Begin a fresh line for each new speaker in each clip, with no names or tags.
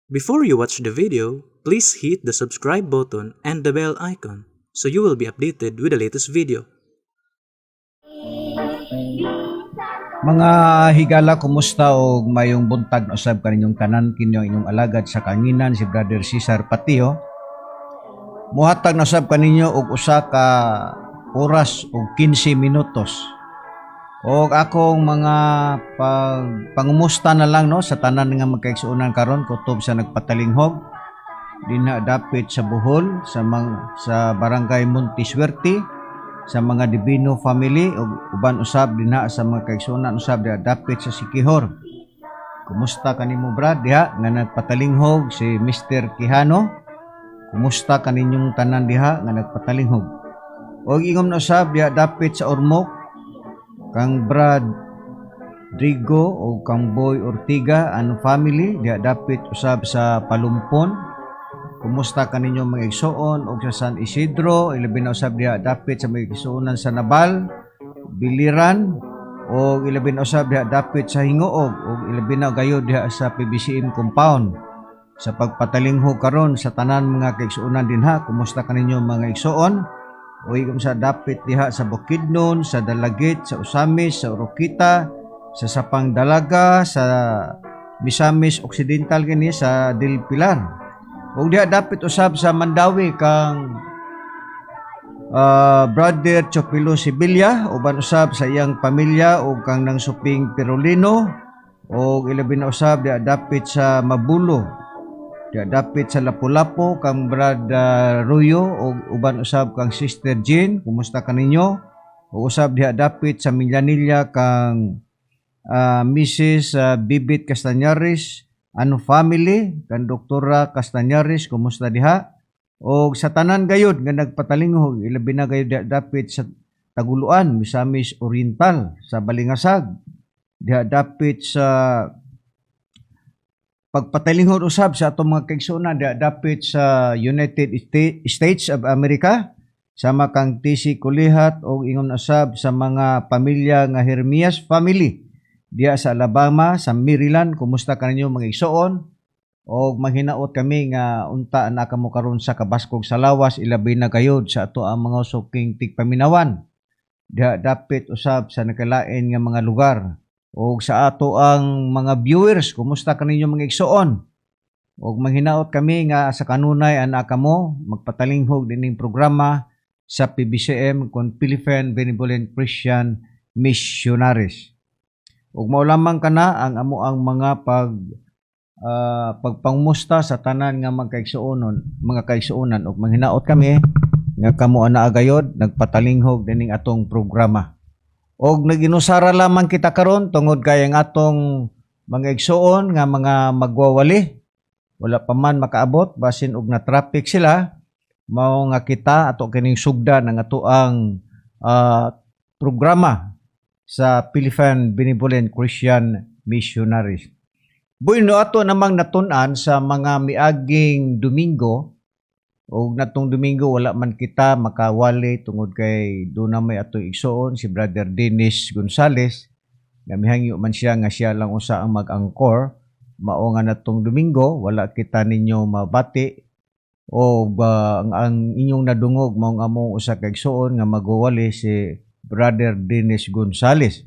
Before you watch the video, please hit the subscribe button and the bell icon so you will be updated with the latest video.
Mga higala, kumusta og mayong buntag na usab kaninyong tanan. Kini ang inyong alagad sa kanginan, si Brother Cesar Patio. Muhatag na usab kaninyo og usa ka oras og 15 minutos. Og akong mga pangumusta na lang, no, sa tanan nga magkaigsuonan karon kutob sa nagpatalinghog dinha dapit sa Bohol, sa Barangay Monte Suerte, sa mga Divino family ug uban usab dinha sa mga kaigsuonan usab diha dapit sa Siquijor. Kumusta kanimo, Brad, diha nga nagpatalinghog, si Mr. Quijano? Kumusta kaninyong tanan diha nga nagpatalinghog? Og ingom na usab diha dapit sa Ormoc kang Brad Drigo o kang Boy Ortiga and family diha dapit usab sa Palumpon. Kumusta kaninyo, mga igsoon, og sa San Isidro, ilabi na usab diha dapit sa mga igsuonan sa Nabal, Biliran, og ilabi na usab diha dapit sa Hinguog, og ilabi na gayud diha sa PBCM compound sa pagpatalinghog karon sa tanan mga kaigsuonan dinha. Kumusta kaninyo, mga igsoon? O igom sa dapit diha sa Bukidnon, sa Dalagit, sa Ozamiz, sa Oroquieta, sa Sapang Dalaga, sa Misamis Occidental kini sa Del Pilar. Ug diha dapit usab sa Mandaue kang Brother Chopilo Sibilia uban usab sa iyang pamilya ug kang nang Suping Perolino, ug ilabi na usab diha dapit sa Mabulo. Diha dapit sa Lapu-Lapu kang Brad Ruyo ug uban usab kang Sister Jean, kumusta kaninyo? Ug usab diha dapit sa Minglanilla kang Mrs. Bibit Castañares and family, kang Doktora Castañares, kumusta diha? Og sa tanan gayud nga nagpatalinghog, ilabi na gayud diha dapit sa Taguluan, Misamis Oriental, sa Balingasag, diha dapit sa pagpatalinghod usab sa atong mga kaigsuonan diha dapit sa United States of America sama kang TC Kulihat, og ingon usab sa mga pamilya nga Hermias family diha sa Alabama, sa Maryland. Kumusta kaninyo, mga igsoon? Og manghinaot kami nga unta na kamo karon sa kabaskog sa lawas, ilabi na gayud sa ato ang mga suking tigpaminawan diha dapit usab sa nakalain nga mga lugar. Og sa ato ang mga viewers, kumusta kaninyo, mga igsoon? Og manghinaot kami nga sa kanunay ana kamo magpatalinghog dining programa sa PBCM kon Philippine Benevolent Christian Missionaries. Ug mao lamang kana ang amo ang mga pagpangmusta sa tanan nga magkaigsuonon, mga kaigsuonan, ug manghinaot kami nga kamo ana gayod nagpatalinghog dining atong programa. Og naginusara lamang kita karon tungod kay ang atong mga igsuon nga mga magwawali wala pa man makaabot, basin og na traffic sila. Mao nga kita ato kining sugdan ang atoang programa sa Philippine Benevolent Christian Missionaries. Bueno, ato namang natun-an sa mga miaging Domingo, og natong Domingo wala man kita makawali tungod kay doon na may ato igsoon si Brother Dennis Gonzales nga mihangyo man siya nga siya lang usa ang mag-anchor. Mao nga natong Domingo wala kita ninyo mabati o ba, ang inyong nadungog mao ang among usa ka igsoon nga magwawali, si Brother Dennis Gonzales.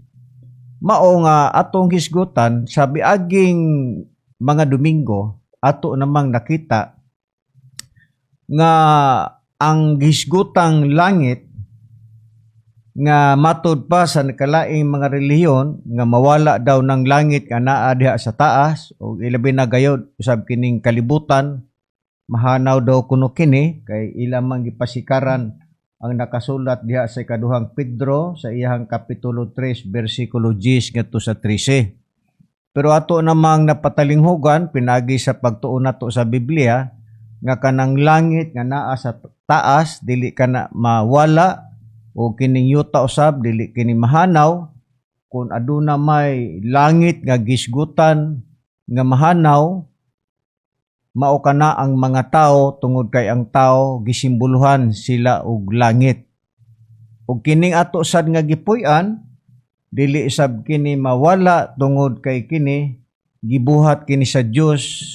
Mao nga atong hisgutan sa biaging mga Domingo, ato namang nakita nga ang hisgutang langit nga matud pa sa nakalaing mga relihiyon nga mawala daw ng langit nga naa diha sa taas, o ilabi na gayod usab kining kalibutan, mahanaw daw kuno kini kay ila mang gipasikaran ang nakasulat diha sa Ikaduhang Pedro sa iyang kapitulo 3 bersikulo 10 ngadto sa 13. Pero ato namang napatalinghugan pinagi sa pagtuon nato sa Biblia nga kanang langit nga naa sa taas dili kana mawala o kining yuta usab dili kini mahanaw. Kung aduna may langit nga gisgutan nga mahanaw, mao kana ang mga tao, tungod kay ang tao gisimboluhan sila og langit. Ug kining ato sad nga gipuy-an dili sab kini mawala tungod kay kini gibuhat kini sa Dios.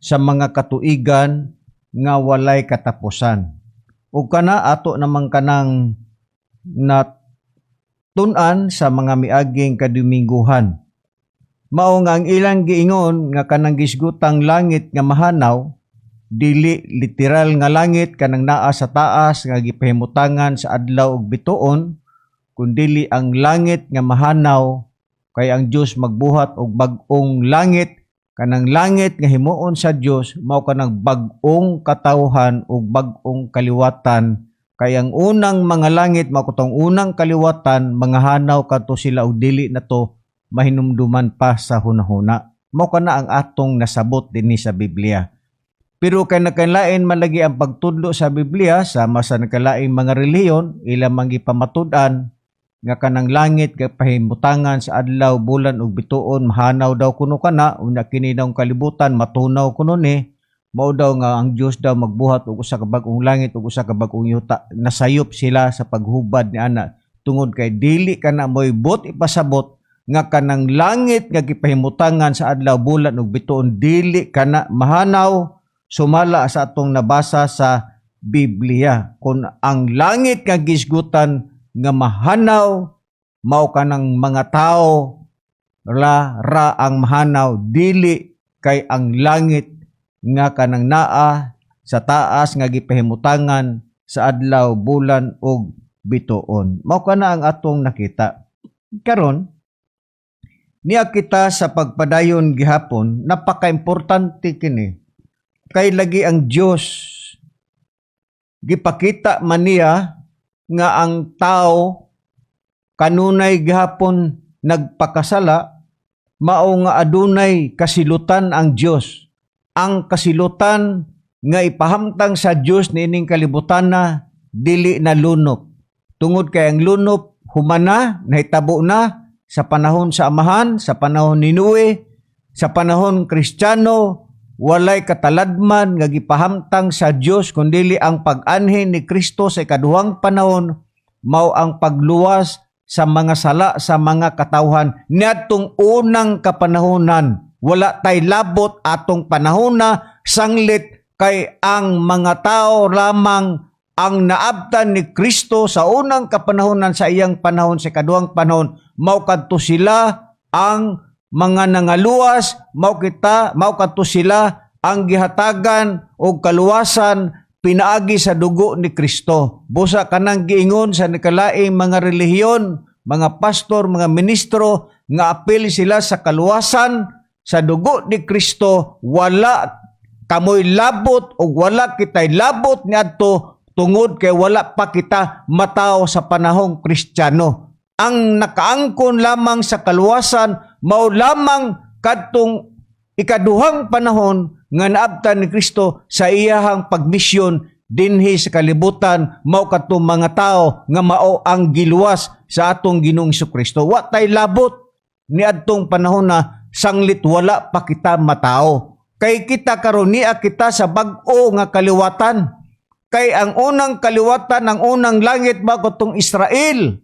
sa mga katuigan nga walay katapusan. Ug kana ato naman kanang natun-an sa mga miaging kadumingguhan. Mao nga ang ilang giingon nga kanang gisgutang langit nga mahanaw, dili literal nga langit kanang naa sa taas nga gipahimutangan sa adlaw ug bituon, kundili ang langit nga mahanaw kay ang Dios magbuhat og bag-ong langit. Kanang langit nga himuon sa Dios mao kanang bag-ong katawhan ug bag-ong kaliwatan, kay ang unang mga langit mao katong unang kaliwatan, mga hanaw kadto sila ug dili na to mahinumduman pa sa hunahuna. Mao kana ang atong nasabot dinhi sa Biblia. Pero kay nakalain man lagi ang pagtudlo sa Biblia sama sa nakalaing mga relihiyon, ilang man gipamatud-an nga kanang langit kay pahimutangan sa adlaw, bulan ug bituon, mahanaw daw kuno kana, unya kini daw kalibutan matunaw kuno ni, mao daw nga ang Dios daw magbuhat og usa ka bag-ong langit ug usa ka bag-ong yuta. Nasayop sila sa paghubad ni ana tungod kay dili kana mo'y buot ipasabot nga kanang langit nga gipahimutangan sa adlaw, bulan ug bituon dili kana mahanaw sumala sa atong nabasa sa Biblia. Kung ang langit nga gisgutan nga mahanaw mao kanang mga tao ra ra ang mahanaw, dili kay ang langit nga kanang naa sa taas nga gipahimutangan sa adlaw, bulan ug bituon. Mao kana ang atong nakita. Karon, niya kita sa pagpadayon gihapon, napakaimportante kini. Kay lagi ang Dios gipakita man niya nga ang tao kanunay gihapon nagpakasala, mao nga adunay kasilutan ang Dios. Ang kasilutan nga ipahamtang sa Dios niining kalibutan na dili na lunop. Tungod kay ang lunop humana, nahitabo na sa panahon sa Amahan, sa panahon ni Noe, sa panahon Kristiyano, walay kataladman nga gipahamtang sa Dios kundili ang pag-anhin ni Kristo sa ikaduhang panahon, mao ang pagluwas sa mga sala sa mga katawhan niadtong unang kapanahonan. Wala tay labot atong panahon na sanglit kay ang mga tao lamang ang naabtan ni Kristo sa unang kapanahonan sa iyang panahon. Sa ikaduhang panahon, mao kadto sila ang mga nangaluwas, mao kita, mao kadto sila ang gihatagan og kaluwasan pinaagi sa dugo ni Kristo. Busa kanang giingon sa nakalaing mga relihiyon, mga pastor, mga ministro nga apil sila sa kaluwasan sa dugo ni Kristo, wala kamoy labot o wala kitay labot niadto tungod kay wala pa kita mataw sa panahong Kristiyano. Ang nakaangkon lamang sa kaluwasan mao lamang kadtong ikaduhang panahon nga naabtan ni Kristo sa iyahang pagmisyon dinhi sa kalibutan, mao kadtong mga tao nga mao ang giluwas sa atong Ginoong Kristo. Wa tay labot niadtong panahon na sanglit wala pa kita matao. Kay kita karon niya kita sa bag-o nga kaliwatan. Kay ang unang kaliwatan, ang unang langit ba tong Israel.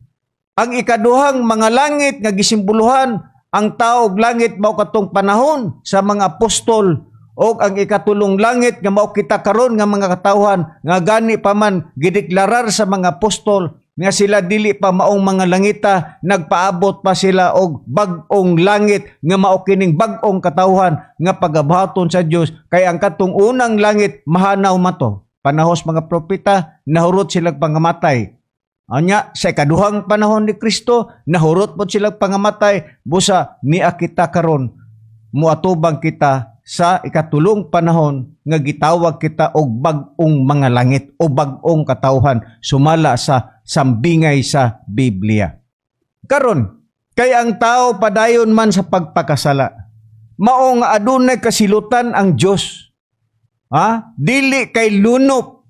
Ang ikaduhang mga langit nga gisimboluhan ang tao og langit mao katong panahon sa mga apostol, o ang ikatulong langit nga mao kita karon nga mga katawhan, nga gani pa man gideklarar sa mga apostol nga sila dili pa maong mga langita, nagpaabot pa sila og bag-ong langit nga mao kining bag-ong katawhan nga pagabuhaton sa Dios, kay ang katong unang langit mahanaw man to. Panahos mga propeta, nahurot sila pangamatay. Anya, sa ikaduhang panahon ni Kristo, nahurot po sila pangamatay. Busa, niya kita karon, muatubang kita sa ikatulong panahon nga gitawag kita og bag-ong mga langit o bag-ong katawhan sumala sa sambingay sa Biblia. Karon, kay ang tao padayon man sa pagpakasala, mao nga adunay kasilutan ang Dios. Ha? Dili kay lunop.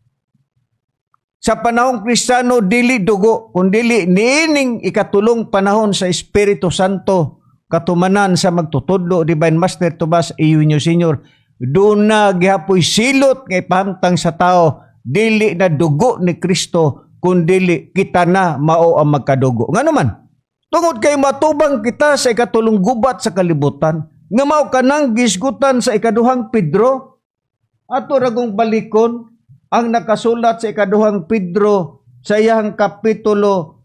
Sa panahong Kristiyano, dili dugo, kundili niining ikatulong panahon sa Espiritu Santo, katumanan sa magtutudlo, Divine Master Tomas Eugenio Senior, doon na gihapoy silot nga ipahamtang sa tao, dili na dugo ni Kristo, kundili kita na mao ang magkadugo. Ngano man? Tungod kay matubang kita sa ikatulong gubat sa kalibutan, nga mao kanang gisgutan sa ikaduhang Pedro. Ato ragong balikon ang nakasulat sa Ikaduhang Pedro sa iyahang kapitulo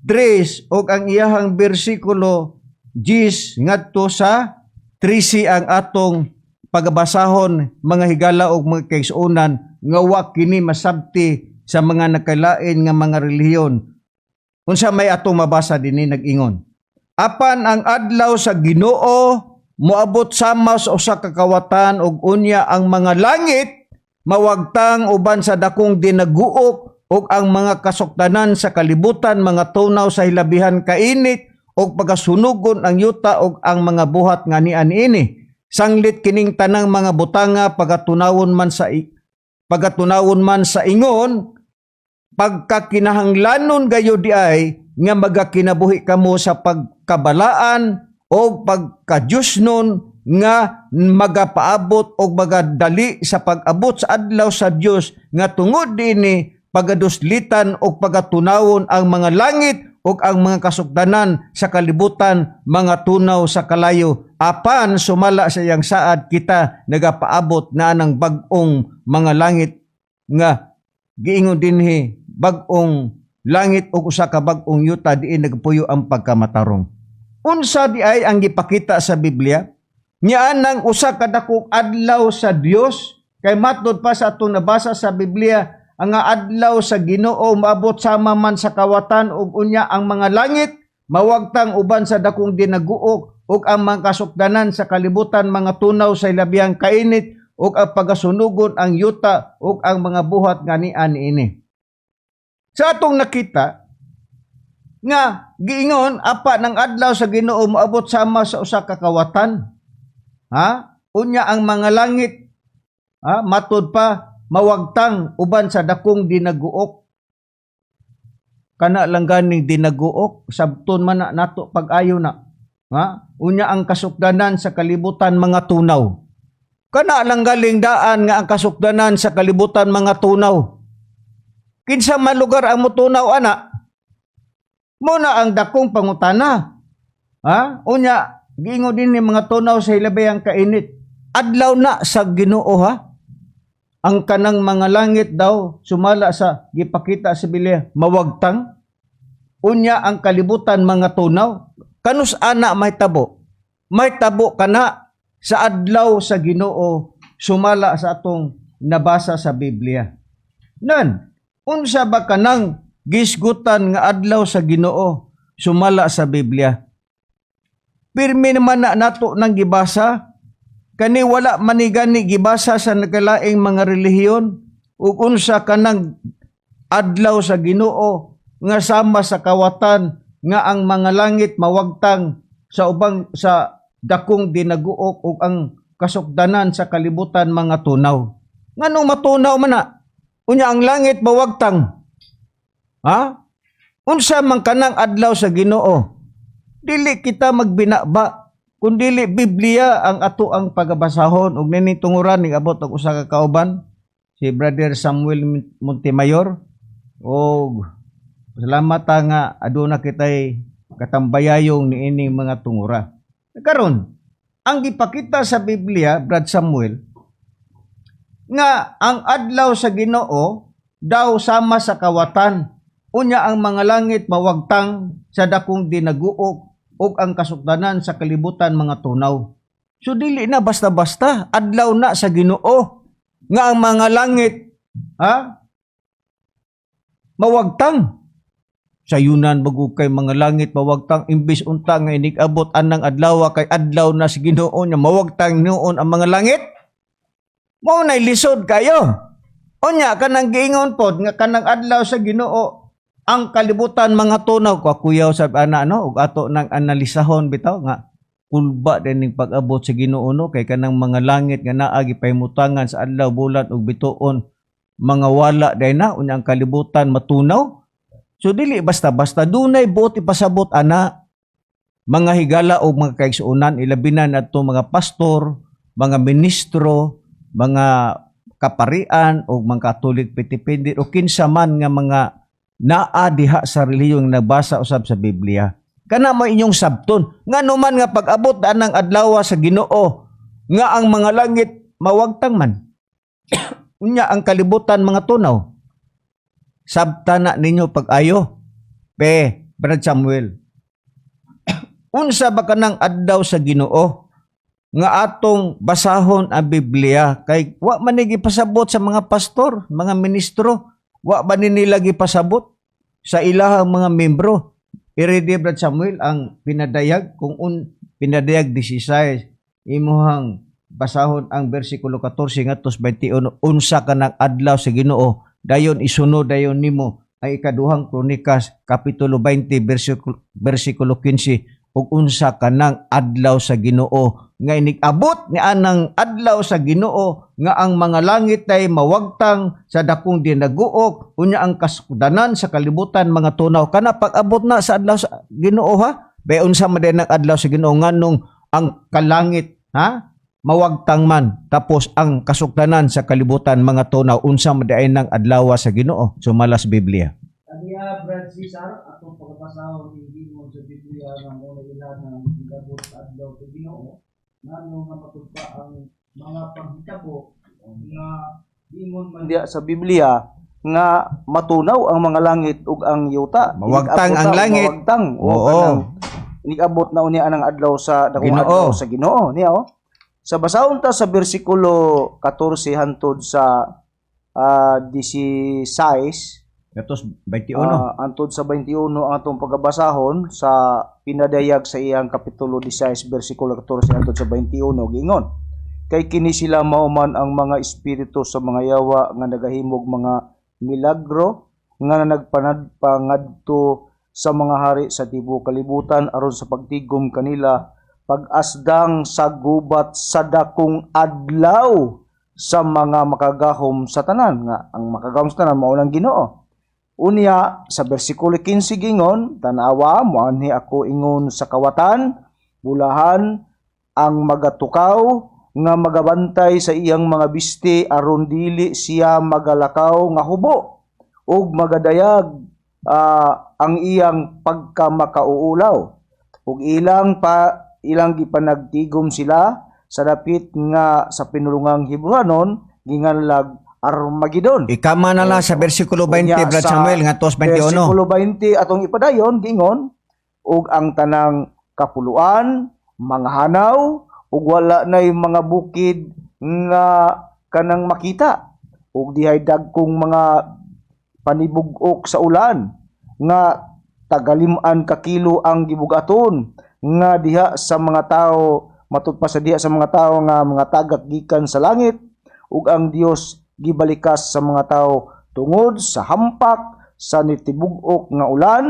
3 ug ang iyahang bersikulo 10 ngadto sa 13 ang atong pagabasahon, mga higala ug mga kaigsuonan, nga wa kini masabti sa mga nakalain nga mga relihiyon. Unsa may atong mabasa dinhi? Nag-ingon, "Apan ang adlaw sa Ginoo moabot sama sa usa ka kawatan, ug unya ang mga langit mawagtang uban sa dakong dinaguok ug ang mga kasukdanan sa kalibutan mga tunaw sa hilabihan kainit, ug pagasunugon ang yuta ug ang mga buhat nga nian ini. Sanglit kining tanang mga butanga pagatunawon man sa ingon, pagkakinahanglanon gayud diay nga magakinabuhi kamo sa pagkabalaan o pagkadyusnon nga magapaabot o magadali sa pag-abot sa adlaw sa Dios, nga tungod dinhi pagaduslitan o pagatunawon ang mga langit ug ang mga kasukdanan sa kalibutan mga tunaw sa kalayo. Apan sumala sa iyang saad, kita nagapaabot na anang bag-ong mga langit," nga giingon dinhi, bag-ong langit ug usa ka bag-ong yuta diin nagpuyo ang pagkamatarong. Unsa di ay ang gipakita sa Biblia? Nya nang usa ka dakong adlaw sa Dios, kay matod pa sa atong nabasa sa Biblia, ang adlaw sa Ginoo maabot sama man sa kawatan, ug unya ang mga langit mawagtang uban sa dakong dinaguok ug ang mga kasukdanan sa kalibutan mga tunaw sa hilabihang kainit, ug ang pagasunugon ang yuta ug ang mga buhat nga nian niini. Sa atong nakita nga giingon, apa ng adlaw sa Ginoo moabot sama sa usa ka kawatan. Ha? Unya ang mga langit, ha, matud pa, mawagtang uban sa dakong dinaguok. Kana lang ganing dinaguok, sabton man na nato pag-ayo na. Ha? Unya ang kasukdanan sa kalibutan mga tunaw. Kana lang galing daan nga ang kasukdanan sa kalibutan mga tunaw. Kinsa man lugar ang mutunaw ana? Muna ang dakong pangutana. Ha? Unya, giingon din ni mga tunaw sa hilabihang kainit. Adlaw na sa Ginoo, ha. Ang kanang mga langit daw, sumala sa gipakita sa Biblia, mawagtang. Unya ang kalibutan mga tunaw. Kanus ana mahitabo? Mahitabo kana sa adlaw sa Ginoo sumala sa atong nabasa sa Biblia. Nan, unsa ba kanang gisgutan nga adlaw sa Ginoo sumala sa Biblia? Pirmi naman na nato nang gibasa, kani wala manigani gibasa sa nagkalaing mga relihiyon, ug unsa kanang adlaw sa Ginoo nga sama sa kawatan, nga ang mga langit mawagtang sa ubang sa dakong dinaguok ug ang kasukdanan sa kalibutan mga tunaw? Nganong matunaw man na? Unya ang langit mawagtang. Ha? Unsa man kanang adlaw sa Ginoo? Dili kita magbinaba kun dili Biblia ang ato ang pagabasahon. Ug nini tunguran ning abot og usa ka kauban, si Brother Samuel Montemayor, og salamat ta nga aduna kitay katambayayong niining mga tungura. Karon, ang gipakita sa Biblia, Brad Samuel, nga ang adlaw sa Ginoo daw sama sa kawatan. Unya ang mga langit mawagtang sa dakong dinaguok ug ang kasukdanan sa kalibutan mga tunaw. So dili na basta-basta adlaw na sa Ginoo nga ang mga langit, ha, mawagtang. Sayunan bago kay mga langit mawagtang, imbis unta nga inig-abot anang adlaw kay adlaw na sa Ginoo nya mawagtang noon ang mga langit. Mao nay lisod kayo. Unya kanang giingon pod nga kanang adlaw sa Ginoo ang kalibutan mga tunaw, kakuyaw sab ana, no? Ug ato nang analisahon bitaw nga kulba din ning pag-abot sa Ginoo, no, kay kanang mga langit nga naa gipahimutangan sa adlaw, bulan ug bituon, mga wala day na, unya ang kalibutan matunaw. So dili basta-basta, dunay buot ipasabot ana, mga higala o mga kaigsuonan, ilabi na adto mga pastor, mga ministro, mga kaparian o mga Katolik pitipindi o kinsa man nga mga naa diha sa relihiyon nagbasa usab sa Biblia. Kana mo inyong sabton. Ngano man nga pag-abot anang adlaw sa Ginoo nga ang mga langit mawagtang man? Unya ang kalibutan mga tunaw. Sabta na ninyo pag-ayo. Pe, Brad Samuel. Unsa ba kanang adlaw sa Ginoo nga atong basahon ang Biblia kay wa man ni gipasabot sa mga pastor, mga ministro, wa ba ni nila gipasabot sa ilahang mga membro? I-ready, Brad Samuel, ang Pinadayag kung un Pinadayag 16, imuhang basahon ang bersikulo 14 ngadto 21, unsa kanang adlaw sa Ginoo. Dayon isunod dayon nimo ang Ikaduhang Kronikas kapitulo 20 bersikulo 15 ug unsa kanang adlaw sa Ginoo nga inig-abot ni anang adlaw sa Ginoo nga ang mga langit ay mawagtang sa dakong dinaguok, unya ang kasukdanan sa kalibutan mga tunaw. Kana pag-abot na sa adlaw sa Ginoo, ha. Bay, unsa man din ang adlaw sa Ginoo, nganong ang kalangit, ha, mawagtang man, tapos ang kasukdanan sa kalibutan mga tunaw? Unsa man diay nang adlaw sa Ginoo sumala sa Biblia?
Aniya, Brad Cesar, atong pagkabasahon ning gingon sa Biblia nga mao na ilhanan gigabot sa adlaw sa Ginoo, ngano nga matud pa ang mga panghitabo nga ingon man diya sa Biblia nga matunaw ang mga langit ug ang yuta.
Mawagtang
Inig-abot
ang
na og
langit.
Mawagtang. O kanang inig-abot na unya ang adlaw sa dakong
Ginoo.
Adlaw sa Ginoo niya oh. Sa basahon ta sa bersikulo 14 hantod sa 16.
Gatos 21.
Antod sa 21 ang atong pagabasahon sa Pinadayag sa iyang kapitulo 16 bersikulo 14 hantod sa 21. Giingon, "Kay kini sila mao man ang mga espiritu sa mga yawa nga nagahimog mga milagro nga nagpangadto sa mga hari sa tibuok kalibutan aron sa pagtigom kanila pag-asdang sa gubat sa dakong adlaw sa mga makagahom sa tanan," nga ang makagahom sa tanan mao nang Ginoo. Unya sa bersikulo 15 gingon, "Tanawa, moanhi ako ingon sa kawatan, bulahan ang magatukaw nga magabantay sa iyang mga bisti aron dili siya magalakaw nga hubo ug magadayag ang iyang pagkamakauulaw. Ug ilang pa ilang gipanagtigom sila sa dapit nga sa pinulungang Hebrehanon ginganlag Armageddon."
Ikama na lang sa bersikulo 20,
Unya
Brad
sa
Samuel, nga tos 21.
Bersikulo 20 atong ipadayon, giingon, "Ug ang tanang kapuluan mga hanaw ug wala nay mga bukid nga kanang makita ug dihay dagkong mga panibug-ok sa ulan nga tagalim-an ka kilo ang gibugaton nga diha sa mga tao, matud pa sa diha sa mga tao nga mga tagak gikan sa langit, ug ang Dios gibalikas sa mga tao tungod sa hampak sa nitibug-ok nga ulan,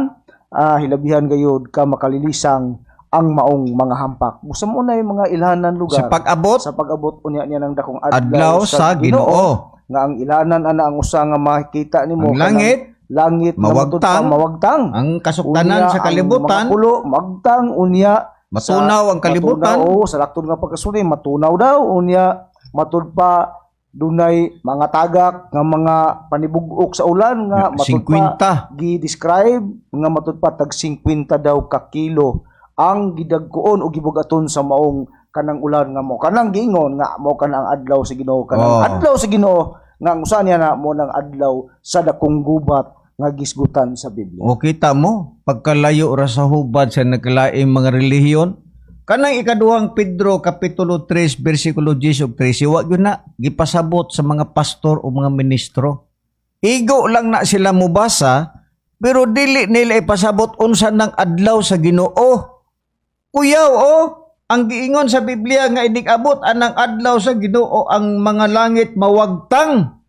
hilabihan gayud ka makalilisang ang maong mga hampak." Busa mo na yung mga ilhanan lugar
Sa pag-abot
sa pag-abot unya niya ng dakong adlaw,
adlaw sa Ginoo.
Nga ang ilanan ana ang usa nga makita nimo
Ang langit,
kanang langit nga matud pa
mawagtang,
mawagtang.
Ang kasukdanan
Unya,
sa kalibutan,
ang mga pulo magtang unya
matunaw ang kalibutan.
Matunaw, oo, sa laktod nga pagkasulti matunaw daw. Unya matud pa dunay mga tagak nga mga panibugok sa ulan nga matud pa
50.
gi-describe nga matud pa tag 50 daw ka kilo ang gidagkuon o gibugaton sa maong kanang ulan nga mo kanang giingon nga mo kanang adlaw sa Ginoo, kanang adlaw sa Ginoo nga ang usa niya na mo nang adlaw sa dakong gubat nga gisgutan sa Biblia.
O kita mo, pagkalayo ra sa hubad sa nagkalaing mga relihiyon, kanang Ikaduhang Pedro kapitulo 3 bersikulo 10 ug 13, wa gyud na gipasabot sa mga pastor o mga ministro. Igo lang na sila mubasa, pero dili nila ipasabot unsa nang adlaw sa Ginoo. Kuyaw oh, ang giingon sa Biblia nga inig-abot anang adlaw sa Ginoo, ang mga langit mawagtang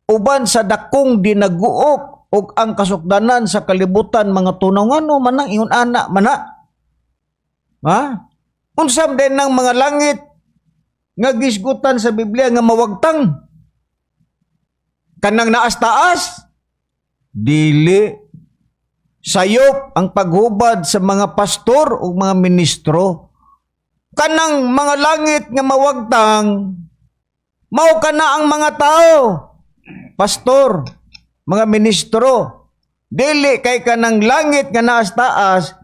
uban sa dakong dinaguok ug ang kasukdanan sa kalibutan mga tunaw. Ngano man ang ingon ana mana? Ha? Unsa din ng mga langit nga gisgutan sa Biblia nga mawagtang? Kanang naas taas? Dili. Sayop ang paghubad sa mga pastor o mga ministro. Kanang mga langit nga mawagtang, mao kana ang mga tao. Pastor, mga ministro, dili kay kanang langit nga naas taas,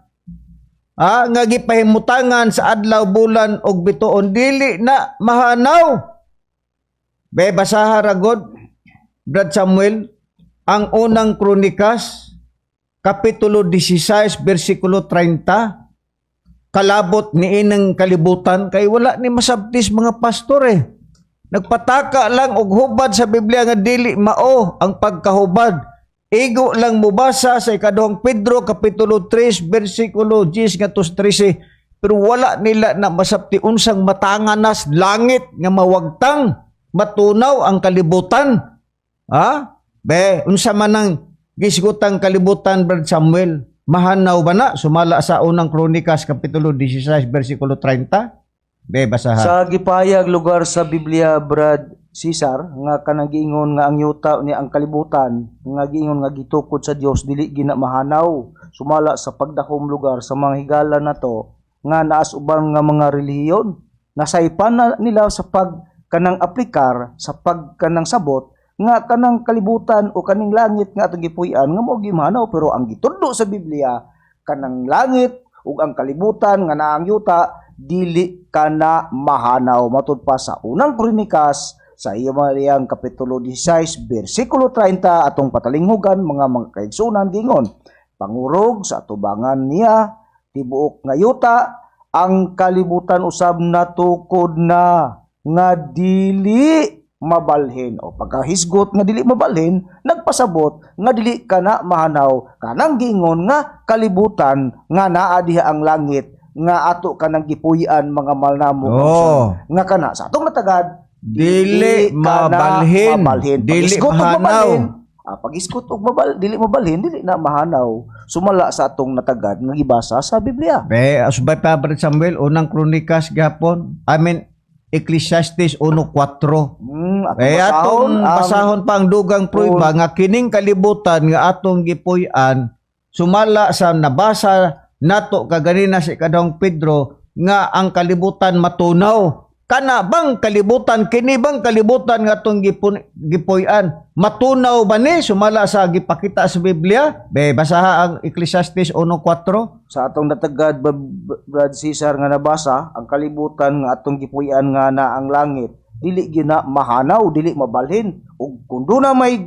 nga gipahimutangan sa adlaw, bulan ug bituon, dili na mahanaw. Be, basaha ra god, Brad Samuel, ang Unang Kronikas kapitulo 16 bersikulo 30, kalabot ni inang kalibutan, kay wala ni masabtis mga pastor eh. Nagpataka lang og hubad sa Biblia nga dili mao ang pagkahubad. Igo lang mubasa sa Ikaduhang Pedro kapitulo 3 bersikulo 10 ngadto sa 13, pero wala nila na masabti unsang matanganas langit nga mawagtang, matunaw ang kalibutan. Ha? Be, unsa man ang gisgutang kalibutan, Brad Samuel? Mahanaw ba na sumala sa Unang Kronikas kapitulo 16 bersikulo 30? Be, basahan.
Sa gipahayag lugar sa Biblia, Brad Cesar, nga kanang giingon nga ang yuta ni ang kalibutan nga giingon nga gitukod sa Dios dili gina mahanaw sumala sa pagdahom lugar sa mga higala nato nga naas uban nga mga relihiyon, nasaypan na nila sa pag kanang aplikar sa pag kanang sabot nga kanang kalibutan o kaning langit nga atong gipuy-an nga mao gimahanaw. Pero ang gitudlo sa Biblia, kanang langit ug ang kalibutan nga naa ang yuta dili kana mahanaw matud pa sa Unang Kronikas sa iyang kapitulo 16 bersikulo 30. Atong patalinghugan, mga kaigsunan, gingon, "Pangurog sa atubangan niya tibuok nga yuta, ang kalibutan usab natukod na nga dili mabalhin." O pagkahisgot nga dili mabalhin, nagpasabot nga dili kana mahanaw kanang giingon nga kalibutan nga naa diha ang langit nga ato kanang gipuy-an, mga malnamo, nga kana sa atong natagad
Dili
kana
mabalhin.
Mabalhin.
Dili
Pag-isgot og
mahanaw.
Mabalhin, pag-isgot og dili mabalhin, dili na mahanaw sumala sa atong natagad nga gibasa sa Biblia.
Be, asubay pa, Brad Samuel, Unang Kronikas gapon. I mean, Ecclesiastes 1.4.
Atong
Eh,
basahon
atong basahon pa ang dugang prueba nga kining kalibutan nga atong gipuy-an sumala sa nabasa nato kaganina sa Ikaduhang Pedro nga ang kalibutan matunaw. Kana bang kalibutan, kini bang kalibutan nga atong gipuy-an, matunaw ba ni sumala sa gipakita sa Biblia? Be, basaha ang Ecclesiastes 1.4.
Sa atong natagad, Brad Cesar, nga nabasa, ang kalibutan nga atong gipuy-an nga na ang langit dili gina mahanaw, dili mabalhin. Ug kung duna may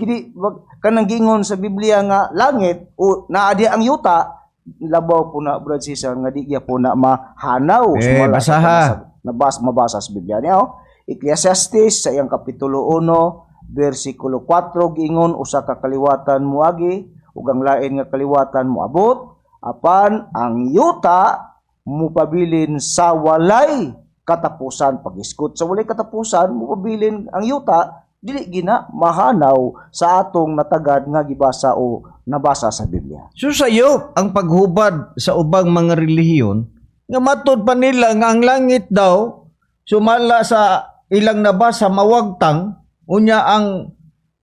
kanang gingon sa Biblia nga langit o naa di ang yuta, labaw po na, Brad Cesar, nga di gyapon na mahanaw
Eh,
sumala sa
basaha.
Nabasa, mabasa sa Biblia niya, oh. Ecclesiastes sa iyang kapitulo 1 bersikulo 4 giingon, "Usa ka kaliwatan moagi ug ang lain nga kaliwatan moabot, apan ang yuta mupabilin sa walay katapusan." Pag-isgot sa walay katapusan, mupabilin ang yuta, dili gina mahanaw sa atong natagad nga gibasa o nabasa sa Biblia.
So sayo ang paghubad sa ubang mga relihiyon nga matud pa nila nga ang langit daw sumala sa ilang nabasa mawagtang, unya ang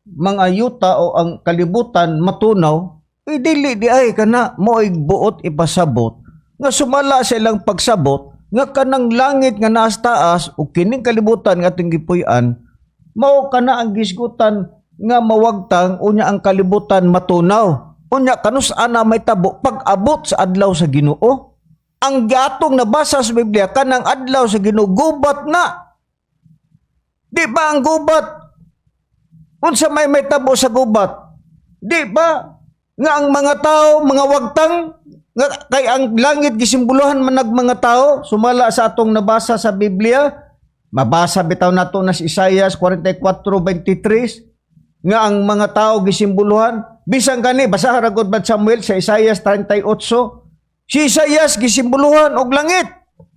mga yuta o ang kalibutan matunaw, eh dili di ay kana mo'y buot ipasabot nga sumala sa ilang pagsabot nga kanang langit nga naas taas o kining kalibutan nga atong gipuy-an mao kana ang gisgutan nga mawagtang, unya ang kalibutan matunaw. Unya kanus ana may tabo pag-abot sa adlaw sa Ginoo? Ang gatong nabasa sa Biblia, kanang adlaw sa Ginoo, gubat na. Di ba ang gubat, unsa may tabo sa gubat? Di ba nga ang mga tao mga wagtang, nga kay ang langit gisimboluhan man nag mga tao sumala sa atong nabasa sa Biblia? Mabasa bitaw nato na sa Isaiah 44:23 nga ang mga tao gisimboluhan. Bisan gani basaha ra gud, Brad Samuel, sa Isaiah 38. Si Isaiah gisimboluhan og langit.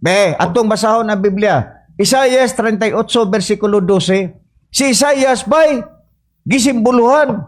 Be, atong basahon ang Biblia. Isaiah 38 bersikulo 12. Si Isaiah bay gisimboluhan,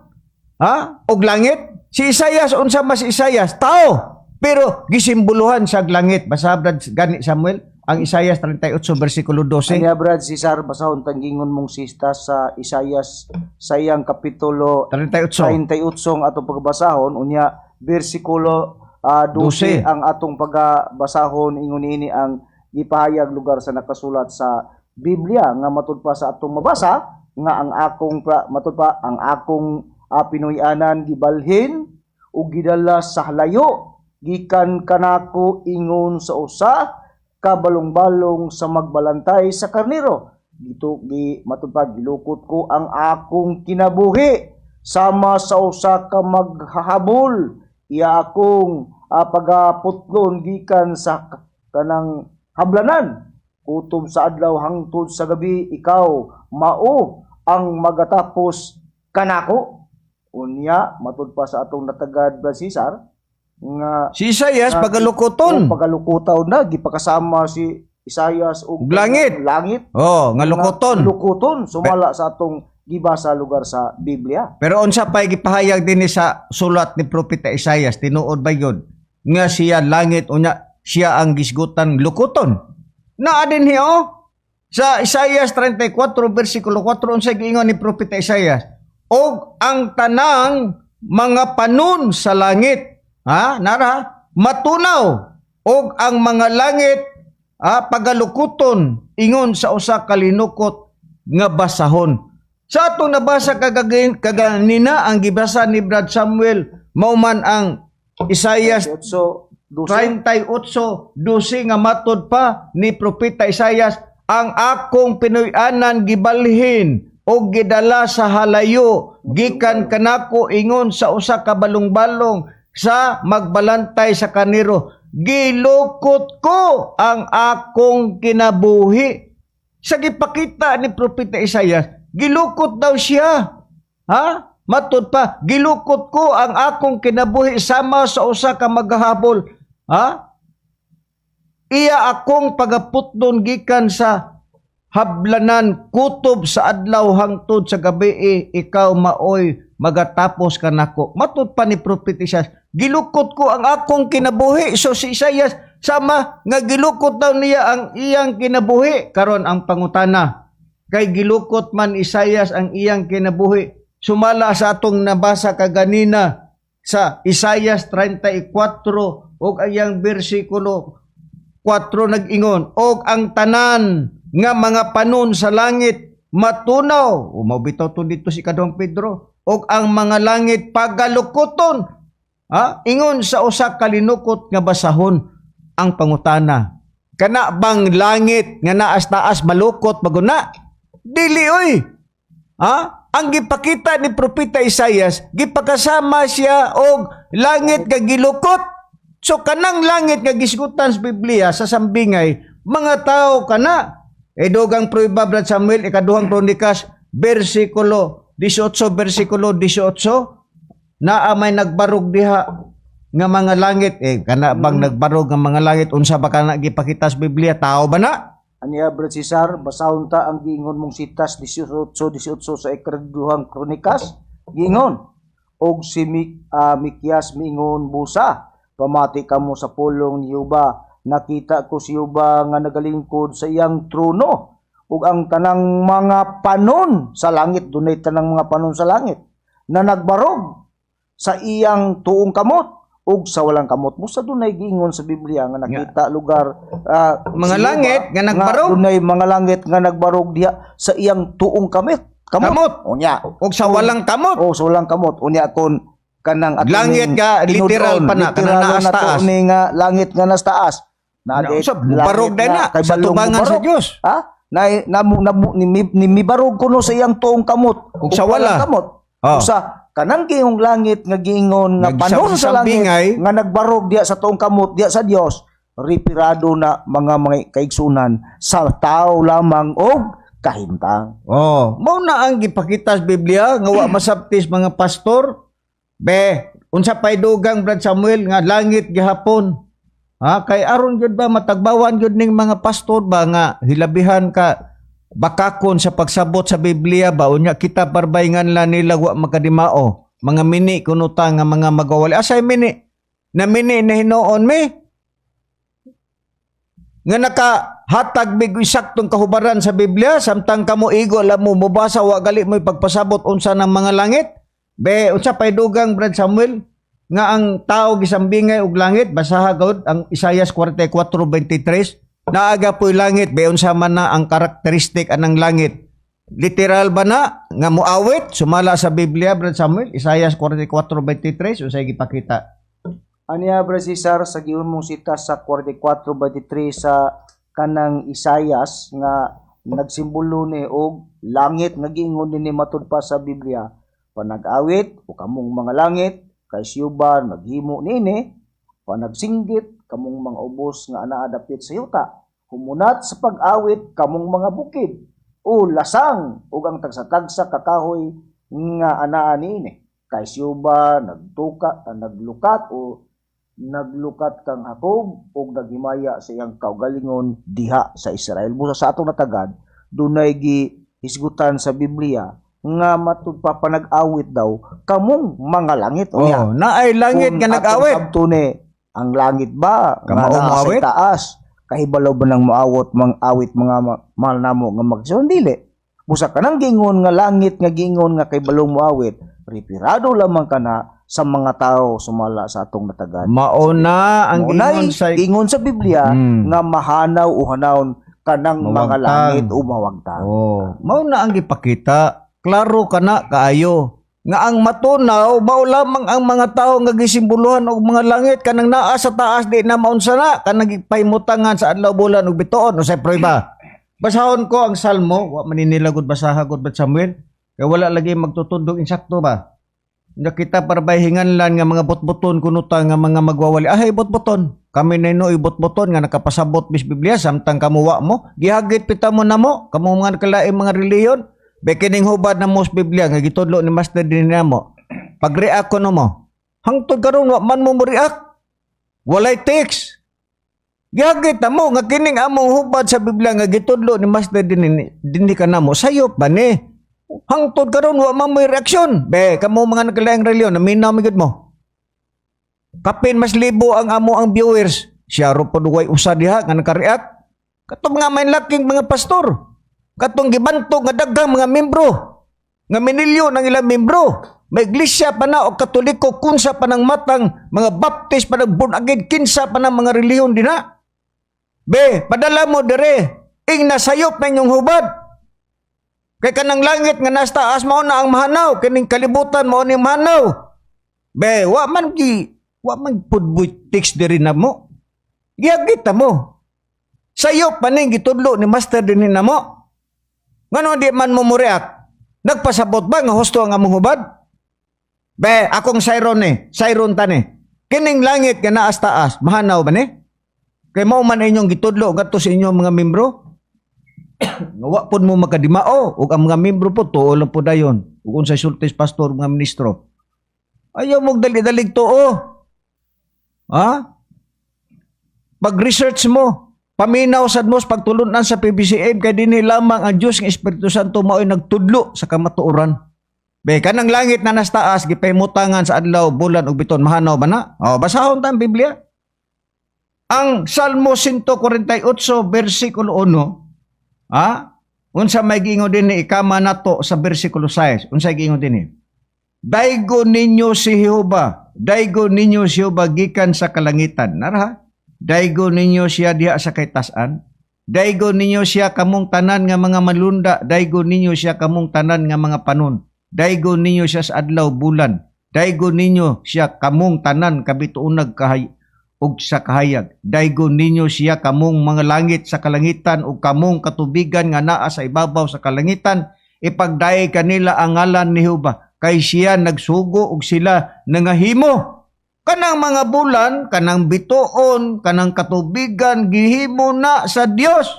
ha, og langit. Si Isaiah, unsa mas Isaiah? Tao. Pero gisimboluhan sa langit. Basa, Brad gani Samuel, ang Isaiah 38 bersikulo 12.
Anya, Brad Cesar, basahon tanggingon mong sista sa Isaias sa iyang kapitulo
38.
38 ang atong pagbasahon, unya bersikulo 12
12.
ang atong pagabasahon. Ingon ini ang gipahayag lugar sa nakasulat sa Biblia nga matud pa sa atong mabasa nga ang akong matud pa ang akong Pinoy-anan gibalhin ug gidala sa layo gikan kanako ingon sa usa ka balong-balong sa magbalantay sa karnero. Gito gi matud pa, "Gilukot ko ang akong kinabuhi sama sa usa ka maghahabol, iya akong pagaputlon gikan sa kanang hablanan, kutob sa adlaw hangtod sa gabi, ikaw mao ang magatapos kanako." Unya matud pa sa atong natagad, Brad Cesar, nga
Si Isaias pagalukoton.
O, pagalukutaw na gipakasama si Isayas og
Ug langit.
Langit.
Oh, nga lukoton.
Lukoton sumala sa atong gibasa lugar sa Biblia.
Pero unsa pay gipahayag dinhi sa sulat ni Propeta Isaias, tinuod ba yun nga siya langit, unya siya ang gisgutan lukoton? Naa dinhi oh. Sa Isaias 34 versikulo 4, unsa giingon ni Propeta Isaias? "Og ang tanang mga panon sa langit," ha, nara, "matunaw og ang mga langit pagalukuton ingon sa usa ka linukot nga basahon." Sa atong nabasa kaganina, ang gibasa ni Brad Samuel mao man ang Isaias
8, 12.
38:12 nga matod pa ni Propeta Isaias, "Ang akong pinuy-anan gibalhin og gidala sa halayo gikan kanako ingon sa usa ka balong-balong sa magbalantay sa kaniro. Gilukot ko ang akong kinabuhi." Sa gipakita ni Propeta Isaias, gilukot daw siya. Ha? Matud pa, "Gilukot ko ang akong kinabuhi sama sa usa ka maghahabol." Ha? "Iya akong pagaputdon gikan sa hablanan, kutob sa adlaw hangtod sa gabi, ikaw maoy magatapos kanako." Matud pa ni Propeta Isaias, "Gilukot ko ang akong kinabuhi." So si Isaias sama nga gilukot daw niya ang iyang kinabuhi. Karon ang pangutana, kay gilukot man Isaias ang iyang kinabuhi sumala sa atong nabasa kaganina sa Isaias 34 ug ayang bersikulo 4, nag-ingon, "Og ang tanan nga mga panon sa langit matunaw," o mao bitaw to dito si Ikaduhang Pedro, "og ang mga langit pagalukoton," ha, "ingon sa usa ka linukot nga basahon." Ang pangutana, kana bang langit nga naas taas malukot maguna? Dili oy. Ha, ang gipakita ni Propeta Isaias, gipakasama siya og langit nga gilukot. So kanang langit nga gisgutan sa Biblia sa sambingay, mga tao kana. E dugang prueba, Brad Samuel, Ikaduhang Kronikas versikulo 18, versikulo 18, naa may nagbarog diha nga mga langit. Eh kana bang nagbarog nga mga langit, unsa ba kana gipakita sa Biblia? Tao ba na?
Aniya, Brad Cesar, basahon ta ang giingon mong sitas 18 18 sa Ikaduhang Kronikas. Giingon, "Og si Mikias miingon busa, 'Pamati kamo sa pulong ni Jehova. Nakita ko si Jehova nga nagalingkod sa iyang trono ug ang tanang mga panon sa langit," dunay tanang mga panon sa langit "na nagbarog sa iyang tuong kamot ug sa walang kamot." Busa dunay giingon sa Biblia nga nakita lugar
Mga
si Jehova
langit nga nagbarog.
Dunay mga langit nga nagbarog diha sa iyang tuong kamot. Kamot.
Kamot.
Unya.
Og sa walang kamot.
Oh, sa walang kamot. Unya kon kanang ato
Langit
ning
nga, literal
tinud-on,
pa na,
literal
kanang naas
na to
taas.
ni nga langit nga nas taas. Na,
Na, usab, mubarog din na,
kay
sa
balong
tubangan sa
mubarog.
Dios.
Ha? Na, na, na, ni, ni, mibarog kuno sa iyang tuong kamot.
Ug sa wala.
Walang kamot.
Oh.
Usa kanang giingong langit nga giingon nga panon sa langit
Nagsambingay.
nga nagbarog diya sa tuong kamot diya sa Dios, referado na mga kaigsunan sa tao lamang og kahimtang.
Oh, mao na ang gipakita sa Biblia nga wa masabtis mga pastor. Be, unsa pay dugang, Brad Samuel, nga langit gihapon? Ha, kay aron gyud ba matagbawan gyud ning mga pastor ba nga hilabihan ka bakakon sa pagsabot sa Biblia ba, unya kita parbayngan la nila wa makadimao. Mga mini kuno ta nga mga magawali. Asay mini? Na mini na hinuon mi? Nga nakahatag mig saktong kahubaran sa Biblia samtang kamo igo la mo mobasa, wa gali mo pagpasabot unsa ng mga langit. Be, unsa pay dugang, Brad Samuel, nga ang tao gisambingay og langit? Basaha gud ang Isaias 44:23. Naaga po'y langit. Be, unsa man na ang karakteristik anang langit? Literal ba na nga muawit sumala sa Biblia, Brad Samuel? Isaias 44:23, unsay gipakita?
Aniya, Brad Cesar, sa giun mong sita sa 44:23 sa kanang Isayas nga Nagsimbolo ni og langit nga giingon dinhi matud pa sa Biblia, "Panag-awit o kamong mga langit, kay si Jehova naghimo niini. Panagsinggit kamong mga ubos nga anaa dapit sa yuta. Humunat sa pag-awit kamong mga bukid o lasang ug ang tagsa-tagsa ka kahoy nga anaa niini, kay si Jehova nagtuka, naglukat o naglukat kang Jacob ug naghimaya sa iyang kaugalingon diha sa Israel." Busa sa atong natagad, dunay gihisgutan sa Biblia nga matud pa panag-awit daw kamong mga langit. Unya,
Oh, naay langit
kung
nga
atong
nag-awit.
sabtone, ang langit ba nga
Kamao
naa sa
moawit?
Taas, kahibalo ba nang moawot mang awit mga mahal namo nga magson? Dili. Busa kanang gingon nga langit nga gingon nga kahibalo moawit, referado lamang kana sa mga tao sumala sa atong natagad.
Mao na ang
Maunay,
gingon sa
gingon sa Biblia nga mahanaw o hanawon kanang mga
Mawagtang.
langit o mawagtang.
Oh, mao na ang gipakita. Klaro kana kaayo nga ang matunaw mao lamang ang mga tao nga gisimboluhan og mga langit, kanang naa sa taas, di na maunsa na kanang gipahimutangan sa adlaw, bulan ug bituon. Unsay prueba? Basahon ko ang Salmo, wa man ni nila gud basaha gud ba, Samuel? Kay wala lagi magtutudog insakto ba. Nakita para bay hinganlan nga mga botboton kuno ta nga mga magwawali. Ahay, botboton. Kami na inoy botboton nga nakapasabot bis Biblia samtang kamo wa mo. Gihagit pita mo namo kamo mga kalain mga reliyon. Be kining hubad na mo sa Biblia nga gitudlo ni Master din namo. Pag-react ko no mo. Hangtod karon wa man mo mo-react. Walay text. Gihagit na mo nga kining among hubad sa Biblia nga gitudlo ni Master din dinhi ka namo. Sayop ba ni? Hangtod karon wa man mo'y reaksyon. Be, kamo mga nagkalaing reliyon, naminaw mi gud mo. Kapin mas libo ang amo ang viewers. Siya ro po duway usa diha nga nakareact. Katong mga may laking mga pastor. Katong gibantog nga daghang mga membro. Nga minilyon ang ilang membro. May iglesia pa na o Katoliko, kunsa pa ng matang, mga Baptist pa ng born again, kinsa pa ng mga reliyon dinha. Be, padala mo dire. Ing nasayop na inyong hubad. Kay kanang langit nga nasa taas mao na ang mahanaw, kining kalibutan mao ni mahanaw. Be, wa man pud text diri na mo. Giyagita mo. Sayop pa ning gitudlo ni Master dinhi namo. Ngano di man mo mo-react? Nagpasabot ba nga husto ang among hubad? Be, akong sayron ni, sayron ta ni. Kining langit nga naas taas, mahanaw ba ni? Kay mao man inyong gitudlo ngadto sa inyong mga membro. Nga wa pod mo makadimao ug ang mga membro po tuo lang po dayon ug unsay sultis pastor, mga ministro. Ayaw mo dali-dalig tuo. Ha? Pag-research mo, paminaw sad mo sa pagtulunan sa PBCM kay dinhi lamang ang Dios nga Espiritu Santo mao'y nagtudlo sa kamatuoran. Be, kanang langit na nas taas gipahimutangan sa adlaw, bulan ug bituon, mahanaw ba na? Oh, basahon ta ang Biblia. Ang Salmo 148 versikulo 1. Ha? Unsa may giingon dinhi, ikama nato sa versikulo 6. Unsa giingon dinhi? "Daygo ninyo si Jehova. Daygo ninyo si Jehova gikan sa kalangitan." Nara. "Daygo ninyo siya diha sa kaytasan. Daygo ninyo siya kamong tanan nga mga malunda. Daygo ninyo siya kamong tanan nga mga panon. Daygo ninyo siya sa adlaw, bulan. Daygo ninyo siya kamong tanan kabituonag kahay ug sa kahayag. Daygo ninyo siya kamong mga langit sa kalangitan ug kamong katubigan nga naa sa ibabaw sa kalangitan. Ipagdayeg kanila ang ngalan ni Jehova, kay siya nagsugo ug sila nangahimo." Kanang mga bulan, kanang bituon, kanang katubigan, gihimo na sa Dios.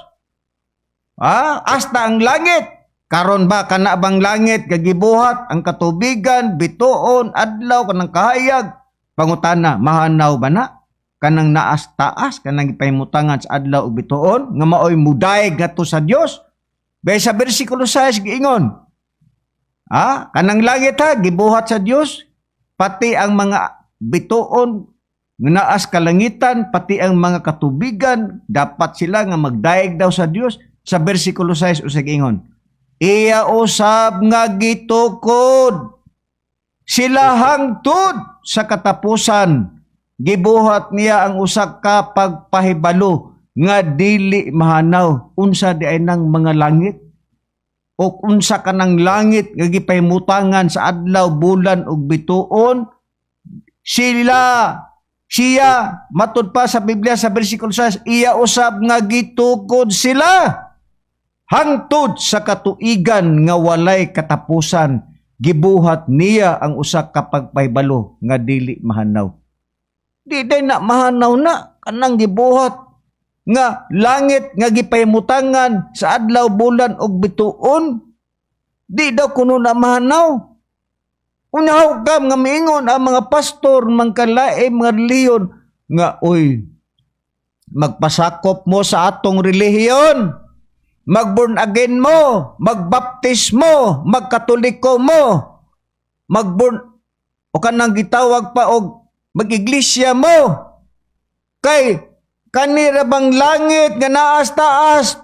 Ah, hasta ang langit. Karon ba kana bang langit gagibuhat ang katubigan, bituon, adlaw, kanang kahayag? Pangutana, mahanaw ba na? Kanang naas taas, kanang gipahimutangan sa adlaw ug bituon nga maoy mudayeg ngadto sa Dios. Bay sa bersikulo 6 giingon. Ah, kanang langit ha gibuhat sa Dios, pati ang mga bituon nga naas kalangitan, pati ang mga katubigan, dapat sila nga magdayeg daw sa Dios. Sa bersikulo 6 usag ingon. "Iya usab nga gitukod sila hangtod sa katapusan. Gibuhat niya ang usa ka pagpahibalo nga dili mahanaw." Unsa di ay nang mga langit? O unsa kanang langit nga gipahimutangan sa adlaw, bulan ug bituon? Sila siya matud pa sa Biblia sa bersikulo 6, "Iya usab nga gitukod sila Hangtod sa katuigan nga walay katapusan, gibuhat niya ang usa ka pagpahibalo nga dili mahanaw. Di day na mahanaw na kanang gibuhat nga langit nga gipahimutangan sa adlaw, bulan ug bituon. Di daw kuno na mahanaw. Unya kam nga miingon ang mga pastor, mangkalae mga relihiyon nga, "Uy, magpasakop mo sa atong relihiyon. Mag-born again mo, magbaptis mo, magkatoliko mo, magborn o kanang gitawag pa og mag-iglesia mo. Kay kanira bang langit nga naas taas,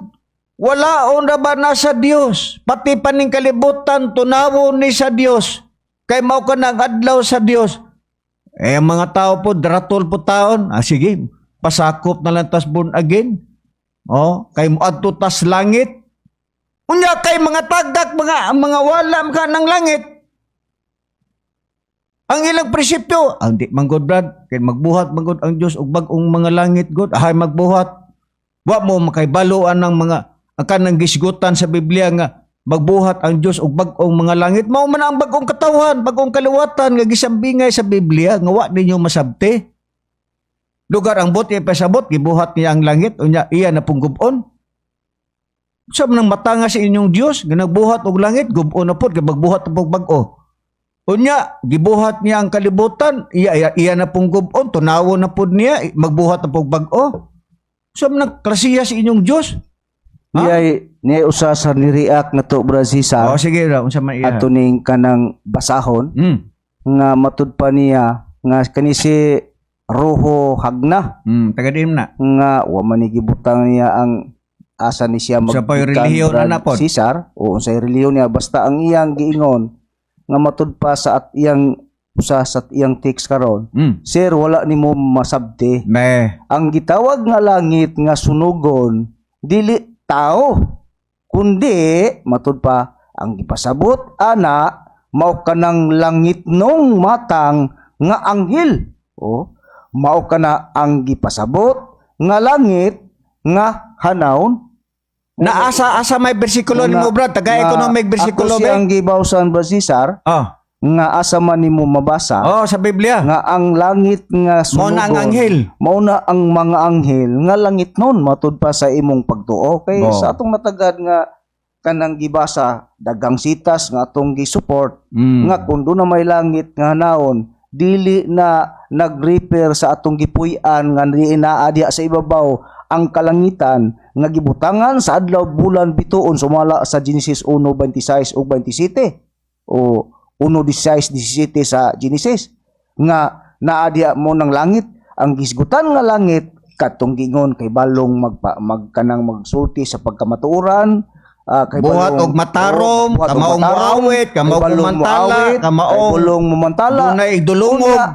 wala ra ba na sa Dios? Pati paning kalibutan tunawon ni sa Dios. Kay mao ka nang adlaw sa Dios." Eh, ang mga tao po, dratol po taon. Ah, sige, pasakop na lang tas born again. Oh, kay moadto tas langit. Unya kay mga tagak, mga wala ka ng langit. Ang ilang prinsipyo, ang di man god, Brad, kay magbuhat man god ang Dios og bag-ong mga langit god, ahay magbuhat. Wa mo makaibaloan ng mga ang kanang gisgutan sa Biblia nga magbuhat ang Dios og bag-ong mga langit. Mao man ang bag-ong katawhan, bag-ong kaliwatan nga gisambingay sa Biblia nga wa ninyo masabti. Lugar ang buot ipasabot, gibuhat niya ang langit, unya iya na pong gub-on. Sa manang matanga sa inyong Dios nga nagbuhat og langit, gub-on na pod kay magbuhat na pog bag-o. Unya, gibuhat niya ang kalibutan, iya na pong gub-on, tunawon na pod niya, magbuhat na pog bag-o. Sa manang klasiya sa inyong Dios? Ha?
Niyay usa sa ni-react na to, Brad Cesar.
Oh, sige ra, unsa man iya?
Ato ning kanang basahon nga matud pa niya nga kani si Rojo Hagna
Taga diin na.
Nga wa man ni gibutang niya ang asa ni siya
Sa pa yung
maggikan,
relihiyon
Brad
na na pod.
Cesar, o unsay relihiyon niya, basta ang iyang giingon nga matud pa sa at iyang usa sa iyang text karon, "Sir, wala nimo masabti.
Me.
Ang gitawag nga langit nga sunugon dili tao, kundi matud pa ang gipasabot ana mao kanang langit nung matang nga anghel o mao kana ang gipasabot nga langit nga hanawon."
Na asa may bersikulo nimo, Brad? Taga economic bersikulo
Ako
ba?
siyang gibawsan ba, Cesar, nga asa man nimo mabasa
Oh, sa Biblia.
nga ang langit nga
Mao na
sunugon
ang anghel.
Mao na ang mga anghel nga langit nun matud pa sa imong pagtuo kay sa atong natagad nga kanang gibasa, dagang sitas nga atong gi-support nga kung doon na may langit nga hanawon, dili na nag-refer sa atong gipuy-an nga di naa diha sa ibabaw ang kalangitan nga gibutangan sa adlaw, bulan, bituon sumala sa Genesis 1:26 ug 27 o 1:16-17 sa Genesis nga naa diha mo ng langit. Ang gisgutan nga langit katong gingon kay balong magpa, magkanang magsulti sa pagkamatuoran, kay
Buhat
balong
og matarom,
buhat og
kamaong
matarom,
muawit,
kay
kamaong
balong
mumantala,
muawit,
kamaong
kay balong mumantala.
Dunay dulungog.
Unya,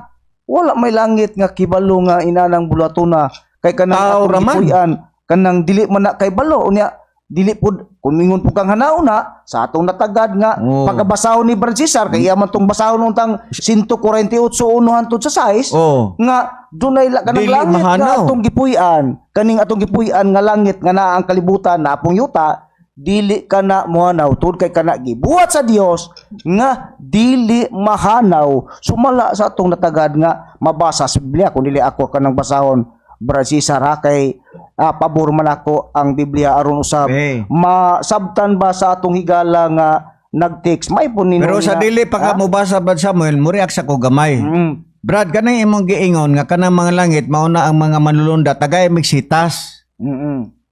wala may langit nga kibalo nga inanang bulatona kay kanang
Tao
atong
raman.
gipuy-an kanang dili man na kay balo. Unya dili pud kung mingon pud kang hanaw na sa atong natagad nga pagkabasahon ni Brad Cesar kay iya man tong basahon untang 148.1 hantod sa size nga dunay kanang
Dili
langit nga
mahanaw.
atong gipuy-an, kaning atong gipuy-an nga langit nga naa ang kalibutan na apong yuta, dili kana mohanaw tungod kay kana gibuhat sa Dios nga dili mahanaw sumala sa atong natagad nga mabasa sa Biblia. Kung dili ako kanang basahon, Brad Cesar, ha, kay pabor man ako ang Biblia aron usab masabtan ba sa atong higala nga nag-text may po nino
Pero sa
nga-
dili pa ka mobasa, Brad Samuel, muriak sa ko gamay. Brad, kanang imong giingon nga kanang mga langit mao na ang mga manulunda, tagay migsitas.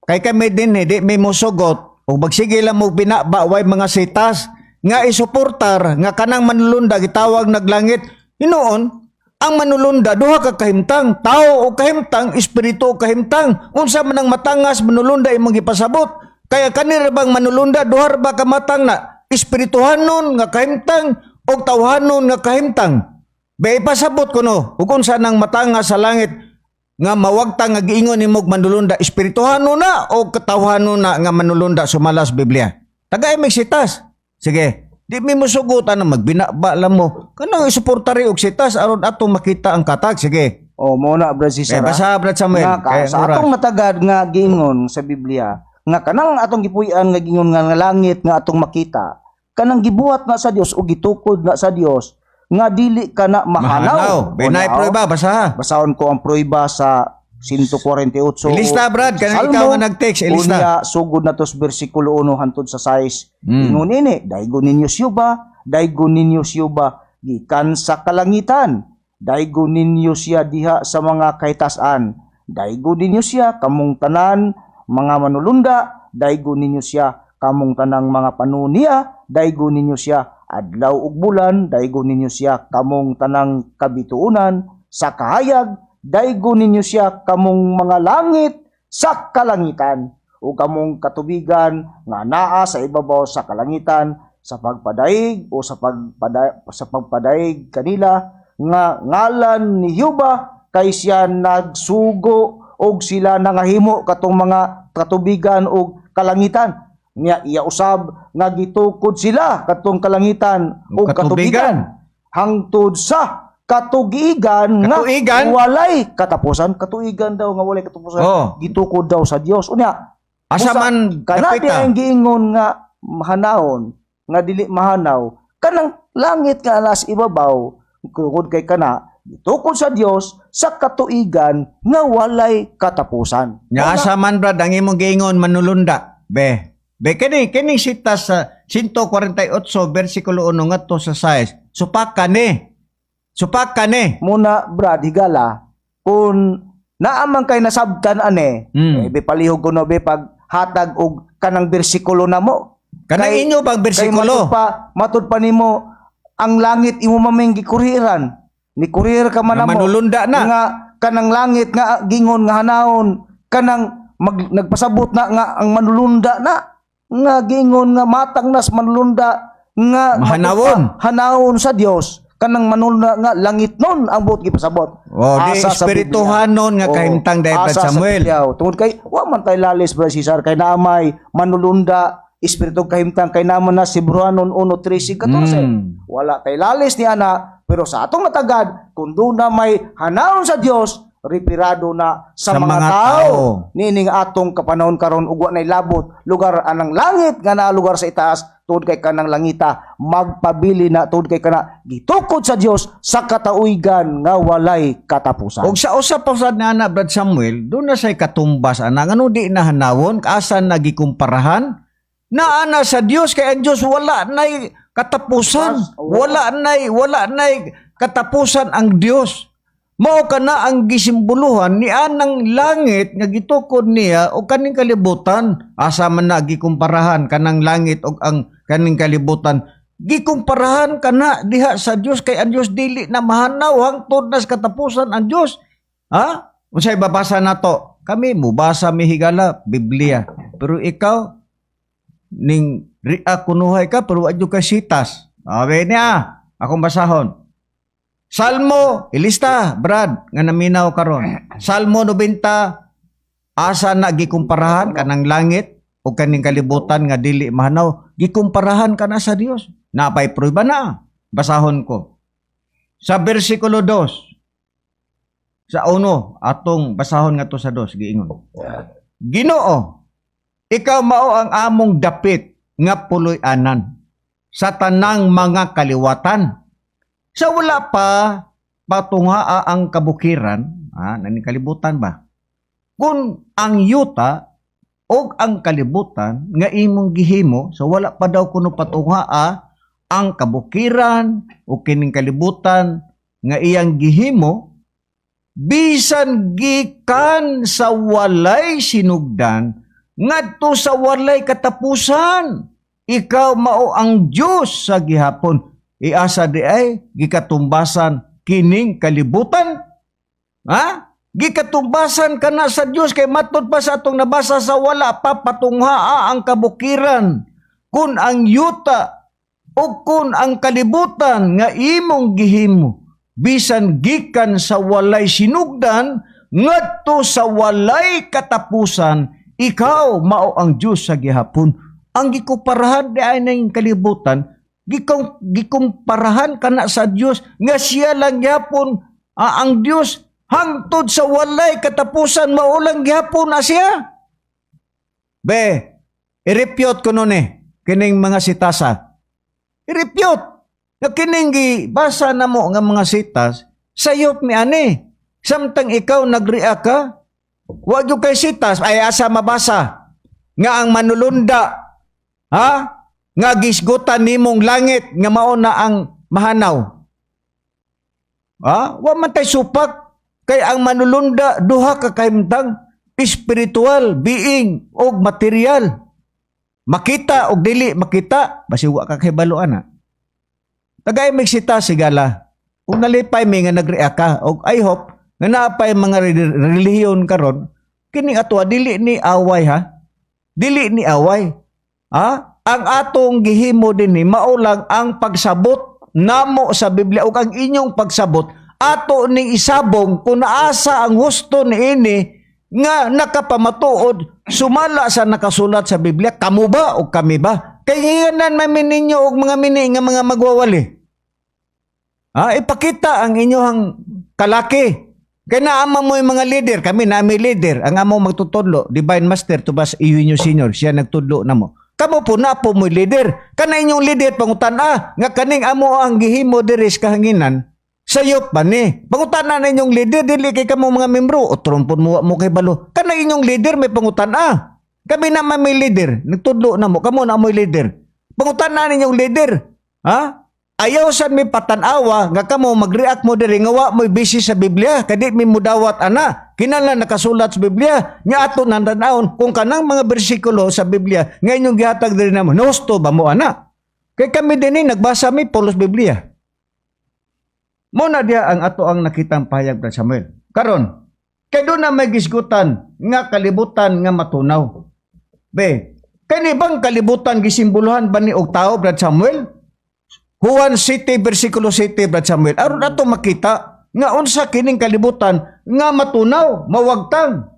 Kay kami din eh, di may mosugot ug magsige lang mo binaba way mga sitas nga isuportar nga kanang manulunda gitawag naglangit. Hinuon, ang manulunda duha ka kahimtang, tao o kahimtang, espiritu o kahimtang. Unsa man ang matangas manulunda imong gipasabot? Kaya kanira bang manulunda duha ra ba ka matang na espirituhanon nga kahimtang o tawhanon nga kahimtang? Be ipasabot ko no, ug unsa nang matanga sa langit nga mawagtang nga giingon nimog manulunda, espirituhanon na o katawhanon na nga manulunda sumala sa Biblia? Tagay mig sitas. Sige. Di mi mosugutan na magbinaba lang mo. Kanang isuportari og sitas aron atong makita ang katag. Sige.
Oh, mo na, Brad Cesar,
Eh,
ha?
basa, Brad Samuel.
Nga,
Kay
sa
oras.
atong natagad nga giingon sa Biblia Nga kanang atong gipuy-an nga gingon nga langit nga atong makita, kanang gibuhat na sa Dios o gitukod na sa Dios nga dili kana mahanaw.
Mahanaw. Benay
O,
prueba, basa.
Basahon ko ang prueba sa 148.
Ilista, Brad, kanang
Salmo,
ikaw nga nag-text, ilista.
Unya, sugod na to sa bersikulo 1 hantod sa 6. Ingon ini, daygon ninyo siyuba, daygon ninyo siyuba gikan sa kalangitan. Daygon ninyo siya diha sa mga kahitasan. Daygon ninyo siya kamong tanan mga manulunda, daygon ninyo siya kamong tanang mga panunia, daygon ninyo siya adlaw ug bulan, daygon ninyo siya kamong tanang kabituonan sa kahayag, daygon ninyo siya kamong mga langit sa kalangitan o kamong katubigan nga naa sa ibabaw sa kalangitan sa pagpadaig o sa pagpadaig kanila nga ngalan ni Huba, kay siya nagsugo og sila nangahimo katong mga katubigan og kalangitan. Niya iya usab nga gitukod sila katong kalangitan
Og
og katubigan hangtod sa katugigan nga
Katuigan?
walay katapusan. Katuigan daw nga walay katapusan, gitukod daw sa Dios. Unya,
Asa
busa,
man
kana
dapita?
di ang giingon nga mahanawon nga dili mahanaw, kanang langit nga alas ibabaw, tungod kay kana gitukod sa Dios sa katuigan nga walay katapusan.
Nya asa man, Brad, ang imong giingon manulunda. Be. Be kini kini sita sa 148 bersikulo 1 ngadto sa 6. Supak kani. Supak kani.
Muna, Brad, higala kung naamang kay nasabtan ane, eh, be palihog ko no be pag hatag og kanang bersikulo namo.
Kanang inyo bang
Kay
bersikulo?
matud pa nimo ang langit imo maming gikuriran. Ni kurir ka man
Nga
namo.
manulunda na.
Nga kanang langit nga gingon nga hanawon, kanang nagpasabot na nga ang manulunda na nga gingon nga matang nas manulunda nga
Mahanawon.
matud pa hanawon sa Dios, kanang manulunda nga langit nun ang buot gipasabot.
Oh, di
Asa sa
espirituhanon
Biblia.
nga
Oo,
kahimtang dahil Brad
asa sa
Samuel.
Biblia. Tungod kay wa man tay lalis, Brad Cesar, kay naamay manulunda espiritu kahimtang kay naman na si Bruanon 1:13 14. Wala tay lalis ni ana, pero sa atong natagad kung doon na may hanawon sa Dios, ripirado na sa
Sa
mga
mga
tao.
tao.
Niining atong kapanahon karon ug wa nay labot lugar anang langit nga naa lugar sa itaas, tungod kay kanang langita magpabili na tungod kay kana gitukod sa Dios sa katauigan nga walay katapusan.
Og sa usa pa sad na ana, Brad Samuel, doon na say katumbas ana ngano di na hanawon, asa nagikumparahan? Na ana sa Dios kay ang Dios wala nay katapusan. Wala nay katapusan ang Dios. Mao kana ang gisimboluhan ni anang langit nga gitukod niya o kaning kalibutan. Asa man na gikumparahan kanang langit og ang kaning kalibutan? Gikumparahan kana diha sa Dios kay ang Dios dili na mahanaw hangtod na sa katapusan ang Dios. Ha? Unsay babasa nato? Kami mubasa mi, higala, Biblia. Pero ikaw ning ria kunuhay ka pero wa jud ka sitas. Abe niya, akong basahon. Salmo, ilista, Brad, nga naminaw karon. Salmo 90, asa na gikumparahan kanang langit o kaning kalibutan nga dili mahanaw, gikumparahan kana sa Dios. Napay prueba na. Basahon ko. Sa bersikulo 2, sa uno, atong basahon nga to sa 2, giingon. Ginoo, ikaw mao ang among dapit nga puloy-anan sa tanang mga kaliwatan. Sa wala pa patunghaa ang kabukiran, naning kalibutan ba? Kung ang yuta o ang kalibutan nga imong gihimo, so wala pa daw kuno patunghaa ang kabukiran o kining kalibutan nga iyang gihimo, bisan gikan sa walay sinugdan ngadto sa walay katapusan, ikaw mao ang Dios sa gihapon. Iasa di ay gikatumbasan kining kalibutan? Ha? Gikatumbasan kana sa Dios kay matud pa sa atong nabasa sa wala pa patunghaa ang kabukiran, kun ang yuta o kun ang kalibutan nga imong gihimo, bisan gikan sa walay sinugdan ngadto sa walay katapusan, ikaw mao ang Dios sa gihapon. Ang gikumparahan di ay ning kalibutan, gikumparahan kana sa Dios nga siya lang gihapon, ang Dios hangtod sa walay katapusan mao lang gihapon na siya. Be, i-refute ko nun eh, kining mga sitasa. I-refute. Nga kining gibasa na mo nga mga sitas, sayop ni ani. Samtang ikaw nagreact ka, wa gyud kay sitas, ay asa mabasa nga ang manulunda, ha? Nga gisgutan nimong langit nga mao na ang mahanaw. Ha? Wa man tay supak kay ang manulunda duha ka kahimtang, spiritual being og material. Makita og dili makita, basi wa ka kahibalo ana. Tagay mig sita sigala. Kung nalipay mi nga nagreact ka og I hope nga naa pay mga relihiyon karon kini ato dili ni away, ha. Dili ni away. Ha? Ang atong gihimo dinhi mao lang ang pagsabot namo sa Biblia ug ang inyong pagsabot ato ning isabong kung naasa ang husto niini nga nakapamatuod sumala sa nakasulat sa Biblia, kamo ba o kami ba? Kay hinganan man mi ninyo og mga mini nga mga magwawali. Ha, ipakita ang inyong kalaki. Kay naama mo yung mga leader, kami nami leader, ang amo magtutudlo, Divine Master Tubas Eugenio Senior, siya nagtudlo namo. Kamo po na po mo leader. Kana inyong leader pangutan-a nga kaning amo ang gihimo diri sa kahanginan. Sayop ba ni? Pangutan-a na inyong leader, dili kay kamo mga membro. O trumpon mo, wa mo kay balo. Kana inyong leader may pangutan-a. Kami na may leader, nagtudlo na mo, kamo na mo'y leader. Pangutan-a ninyong leader. Ha? Ayaw sad mi patanawa nga kamo mag-react mo diri nga wa mo'y busy sa Biblia kay di mi mudawat ana. Kinahanglan nakasulat sa Biblia nga ato nang tan-awon kung kanang mga bersikulo sa Biblia nga inyong gihatag diri namo, husto ba mo ana? Kay kami dinhi nagbasa mi pulos Biblia. Mo na diha ang ato ang nakitang pahayag, Brad Samuel. Karon, kay doon na may gisgutan nga kalibutan nga matunaw. Be, kani bang kalibutan gisimboluhan ba ni og tao, Brad Samuel? Juan 7 versikulo 7, Brad Samuel. Aron ato makita nga unsa kining kalibutan nga matunaw, mawagtang.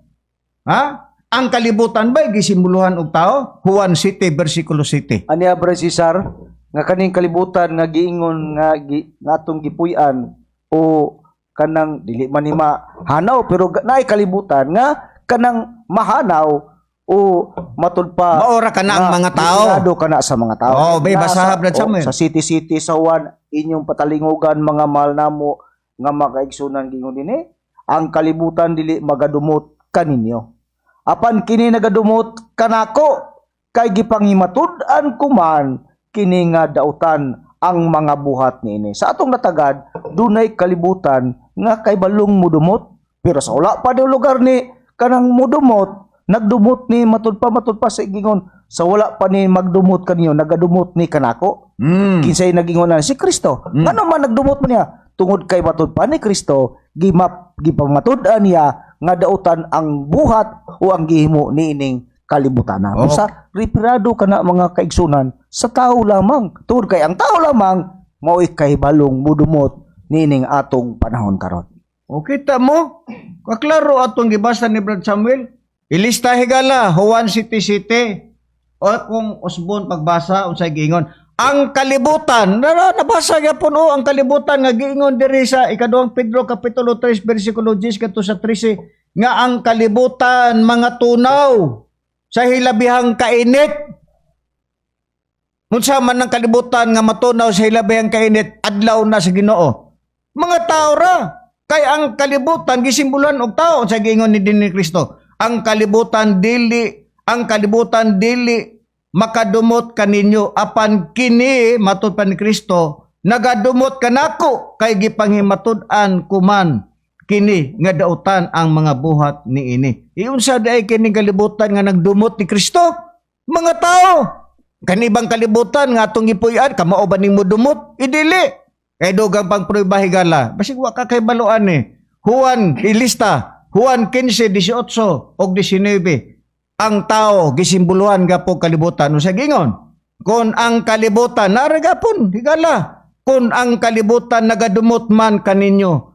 Ha? Ang kalibutan ba gisimboluhan og tao? Juan 7 versikulo 7.
Aniya, Brad Cesar, nga kaning kalibutan nga giingon nga, nga atong gipuy-an o kanang dili man ni mahanaw, pero naay kalibutan nga kanang mahanaw o matud pa
Maora ka na ang
nga
mga tao.
destinado ka na sa mga tao.
Oh, be,
Na
basaha, Brad
oh,
Samuel.
sa city sa Juan, inyong patalingugan, mga mahal namo nga makaigsunan, gingon dinhi, ang kalibutan dili magadumot kaninyo. Apan kini nagadumot kanako kay gipangimatud-an ko man kini nga dautan ang mga buhat niini. Sa atong natagad, dunay kalibutan nga kay balong mudumot, pero sa wala pa daw lugar ni kanang mudumot, nagdumot ni matud pa sa gingon sa wala pa ni magdumot kaninyo, nagadumot ni kanako. Kinsay nagingon na si Kristo. Ngano man nagdumot man niya? Tungod kay matud pa ni Kristo gimap gipamatud-an niya nga dautan ang buhat o ang gihimo niining kalibutan.
Oh.
Sa referado kana, mga kaigsunan, sa tao lamang. Tungod kay ang tao lamang mao'y kahibalong mudumot niining atong panahon karon.
O kita mo, kaklaro atong gibasa ni Brad Samuel. Ilista higala, Juan City City. O kung usbon pagbasa, unsay giingon. Ang kalibutan, nabasa gyapon o ang kalibutan nga giingon diri sa ikaduhang Pedro kapitulo 3 bersikulo 10 kadto sa 13 nga ang kalibutan mga tunaw sa hilabihang kainit. Unsa man ang kalibutan nga matunaw sa hilabihang kainit, adlaw na sa Ginoo. Mga tao ra. Kay ang kalibutan gisimbolan og tao sa giingon ni din ni Kristo. Ang kalibutan dili makadumot kaninyo, apan kini matud pa ni Kristo nagadumot kanako kay gipanghimatud-an kuman kini nga dautan ang mga buhat niini. Iunsa diay kini kalibutan nga nagdumot ni Kristo? Mga tao. Kani bang kalibutan nga atong gipuy-an kamao ba ning modumot? Idili. Kay dugang pang prueba, higala. Basig wa ka kay baluan eh. Juan, ilista. Juan 15, 18 og 19. Ang tao gisimboluhan gapo kalibutan. Unsa gingon? Kung ang kalibutan, nara gapon, higala. Kung ang kalibutan nagadumot man kaninyo,